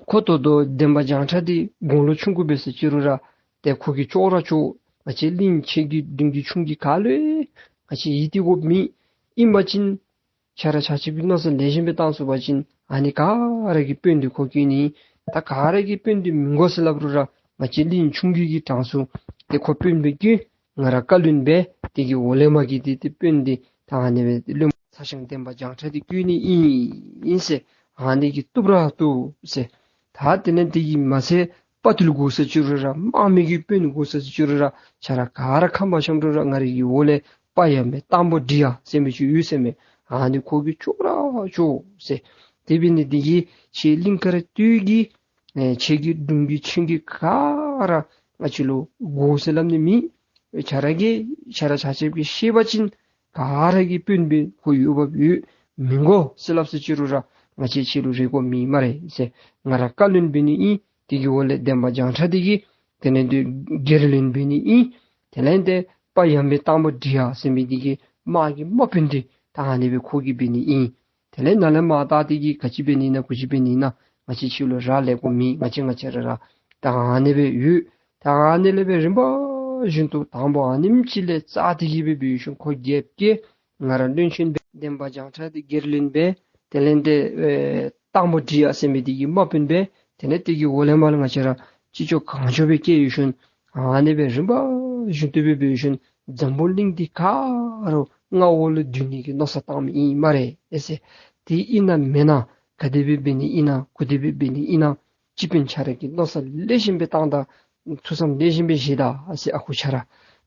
ཁོ་ད་ལྟོ་འདན་མ་བྱང་ཁྲ་འདི་དགུང་ལོ་ཆུང་ཀུ་འབད་ཟེར་ཅི་རུང་ར་ཏེ་ཁོ་གིས་ཅོག་ར་ཅོག་ང་བཅས་གླིང་ཆེ་གི་འབྲིང་གི་ཆུང་གི་ག་ལུ་ཡང་ང་བཅས་ཡིད་གཏད་དགོཔ་མེད། ཨིན་པ་ཅིན་ཆ་ར་ཆ་ཁྱབ་ཀྱིས་མནོ་བསམ་ལེགས་ཤོམ་སྦེ་བཏང་ཚུགས་པ་ཅིན་ཨ་ནི་ག་ར་གི་དཔོན་འདི་ཁོ་བཀོད་ནི། ད་ག་ར་གི་དཔོན་འདི་མི་དགོ་ཟེར་སླབ་རུང་ར་ང་བཅས་གླིང་ཆུང་གི་གི་གྲངས་སུ་ཏེ་ཁོ་དཔོན་སྦེ་བཀོད། ང་ར་བཀའ་བློན་འབད། དེ་གི་འོག་ལས་མར་གྱི་ཏེ་ཏེ་དཔོན་འདི་ད་ཨ་ནི་སྦེ་བློན་ཚ་ཞང་འདན་མ་བྱང་ཁྲ་འདི་བཀོད་ནི་ཨིན་ཨིན་ཟེར། ཨ་ནི་གིས་བཏུབ་ར་བཏུབ་ཟེར། ད་དེ་ལས་དེ་གིས་མ་ཚད་དཔའ་ཐུལ་དགོ་ཟེར་ཅི་རུང་ར་དམག་མི་གི་དཔོན་དགོ་ཟེར་ཅི་རུང་ར་ཆ་ར་ག་ར་ཁམས་པ་ཆགས་འགྲོ་ར་ང་རའི་གི་འོག་ལས་དཔའ་ཡ་མེད་སྟག་མོ་འབྲི་ཡ་ཟེར་མི་ཅིག་ཡོད་ཟེར་མས། ཨ་ནི་ཁོ་གིས་ཅོག་ར་ཅོག་ཟེར། དེ་འབད་ནི་དེ་གིས་ཁྱེད་གླིང་དཀར་སྟོད་ཀྱི་ཨེ་ཆེ་གི་འབྲིང་གི་ཆུང་གི་ག་ར་ང་བཅས་ལུ་དགོ་ཟེར་སླབ་ནི་མེད། ཆ་ར་གིས་ཆ་ར་ཆ་ཁྱབ་ཀྱིས་ཤེས་པ་ཅིན་ག་ར་གི་དཔོན་སྦེ་ཁོ་ཡོད་པ་ཡོད། མི་དགོ་ཟེར་སླབ་ཟེར་ཅི་རུང་ར་ང་བཅས་ཁྱེད་ལུ་རེ་དགོཔ་མེད་སྨ་རེ་ཟེར། ང་ར་བཀའ་བློན་འབད་ནི་ཨིན། དེ་གི་འོག་ལས་འདན་མ་བྱང་ཁྲ་འདི་གིས་དེ་ལས་ཏེ་སྒེར་བློན་འབད་ནི་ཨིན། དེ་ལས་ཏེ་དཔའ་ཡ་མེད་སྟག་མོ་འབྲི་ཡ་ཟེར་མི་འདི་གི་དམག་གི་དམག་དཔོན་འདི་ད་ཨ་ནི་སྦེ་ཁོ་གིས་འབད་ནི་ཨིན། དེ་ལས་ནཱ་ལས་མར་ད་འདི་གིས་ག་ཅི་འབད་ནི་ཨིན་ན་གུ་ཅི་འབད་ནི་ཨིན་ན་ང་བཅས་ཁྱེད་ལུ་རག་ལས་དགོཔ་མེད། ང་བཅས་ང་བཅས་ར་ར་ད་ཨ་ནི་སྦེ་ཡོད། ད་ཨ་ནི་ལས་སྦེ་རིམ་པ་བཞིན་དུ་དང་པོ་ཨ་ནེམ་ཅིག་ལས་རྩ་འདི་གིས་སྦེ་འབད་ཞིནམ་ཁོ་རྒྱལཔོ་གིས་ང་ར་བློན་ཆེན་འབད། འདན་མ་བྱང་ཁྲ་འདི་སྒེར་བློན་འབད། དེ་ལས་ཏེ་ཨེ་སྟག་མོ་འབྲི་ཡ་ཟེར་མི་འདི་གི་དམག་དཔོན་འབད། དེ་ལས་དེ་གི་འོག་ལས་མར་ལུ་ང་བཅས་ར་ཅི་ལྕོགས་གང་ལྕོགས་སྦེ་བཀལ་ཡོད་ཞིནམ་ཨ་ནི་སྦེ་རིམ་པ་བཞིན་དུ་སྦེ་འབད་ཡོད་ཞིནམ་འཛམ་བུ་གླིང་འདི་ག་ར་མངའ་འོག་ལུ་བསྡུ་ནི་གི་མནོ་བསམ་བཏང་མི་ཨིན་སྨ་རེ་ཨེ་ཟེར། དེ་ཨིན་ན་མེན་ན་ག་དེ་སྦེ་འབད་ནི་ཨིན་ན་གུ་དེ་སྦེ་འབད་ནི་ཨིན་ན་སྤྱི་དཔོན་ཆ་ར་གིས་མནོ་བསམ་ལེགས་ཤོམ་སྦེ་བཏང་ད། ཐུགས་བསམ་ལེགས་ཤོམ་སྦེ་བཞེས་ད་ཨ་ཟེར། ཨ་ཁུ་ཆ་ར་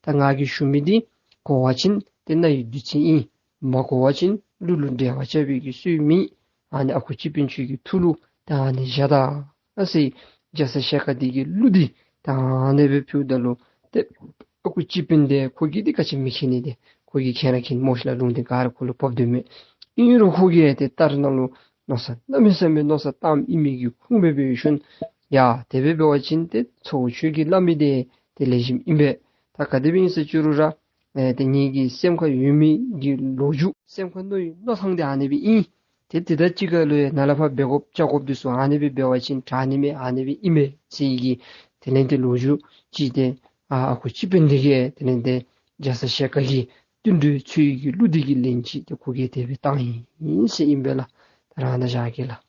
ད་ང་གིས་ཞུ་མི་འདི་གོ་བ་ཅིན་ཏེ་རྣ་ཡི་བདུད་རྩི་ཨིན། མ་གོ་བ་ཅིན་གླུ་ལུ་འགྲེལ་བ་རྐྱབ་པའི་གི་སྲོལ་མེད། ཨ་ནི་ཨ་ཁུ་སྤྱི་དཔོན་ཁྱོད་ཀྱི་ཐུགས་ལུ་ད་ཨ་ནི་བཞག་ད་ཨ་ཟེར། རྒྱ་ཚ་ཞལ་དཀར་འདི་གིས་གླུ་འདི་ད་ཨ་ནི་སྦེ་ཕུལཝ་ད་ལུ་ཏེ་ཨ་ཁུ་སྤྱི་དཔོན་འདི་ཁོ་གིས་འདི་ག་ཅི་མི་མཁྱེན་ནི་འདི་ཁོ་གིས་མཁྱེན་ར་མཁྱེན་སྨོ་ཤེས་ལགས། ལུང་འདི་ག་ར་ཁོ་ལུ་བབས་དོ་མས། ཨིན་རུང་ཁོ་གིས་ཏེ་ད་རེས་ནངས་ལུ་མནོ་བསམ་གནམ་མེད་ས་མེད་མནོ་བསམ་བཏངམ་ཨིན་མི་གི་ཁུངས་སྦེ་འབད་ཞིནམ་ཡ་དེ་སྦེ་འབད་བ་ཅིན་ཏེ་ཚ་བོ་ཁྱོད་ཀྱིས་སླབ་མི་འདི་ཏེ་ལེགས་ཤོམ་ཨིན་པས། ད་ག་དེ་སྦེ་ཨིན་ཟེར་ཅི་རུང་ར་ཨེ་ཏེ་ངེ་གི་སེམས་ཁར་ཡོད་མི་གི་ལོ་རྒྱུས་སེམས་ཁར་མནོ་བའི་མནོ་ཐངས་འདི་ཨ་ནི་སྦེ་ཨིན། ཏེ་དེ་དང་གཅིག་ཁར་ལུ་ཡང་ནཱ་ལས་ཕར་འབད་དགོཔ་བཅའ་དགོཔ་འདི་ཚུ་ཨ་ནི་སྦེ་འབད་བ་ཅིན་དྲག་ནི་མས། ཨ་ནི་སྦེ་ཨིན་མས་ཟེར་གི་དེ་ལས་ཏེ་ལོ་རྒྱུས་ཅིག་ཏེ་ཨ་ཨ་ཁུ་སྤྱི་དཔོན་འདི་གིས་དེ་ལས་ཏེ་རྒྱ་ཚ་ཞལ་དཀར་གྱི་བསྟུན་གྲོས་འཚོལ་གྱི་གླུ་འདི་གི་ལན་ཅིག་ཏེ་ཁོ་གིས་དེ་སྦེ་བཏང་ཡི་ཟེར་ཨིན་པས་ལགས། ད་རང་ད་བཞག་གེ་ལགས།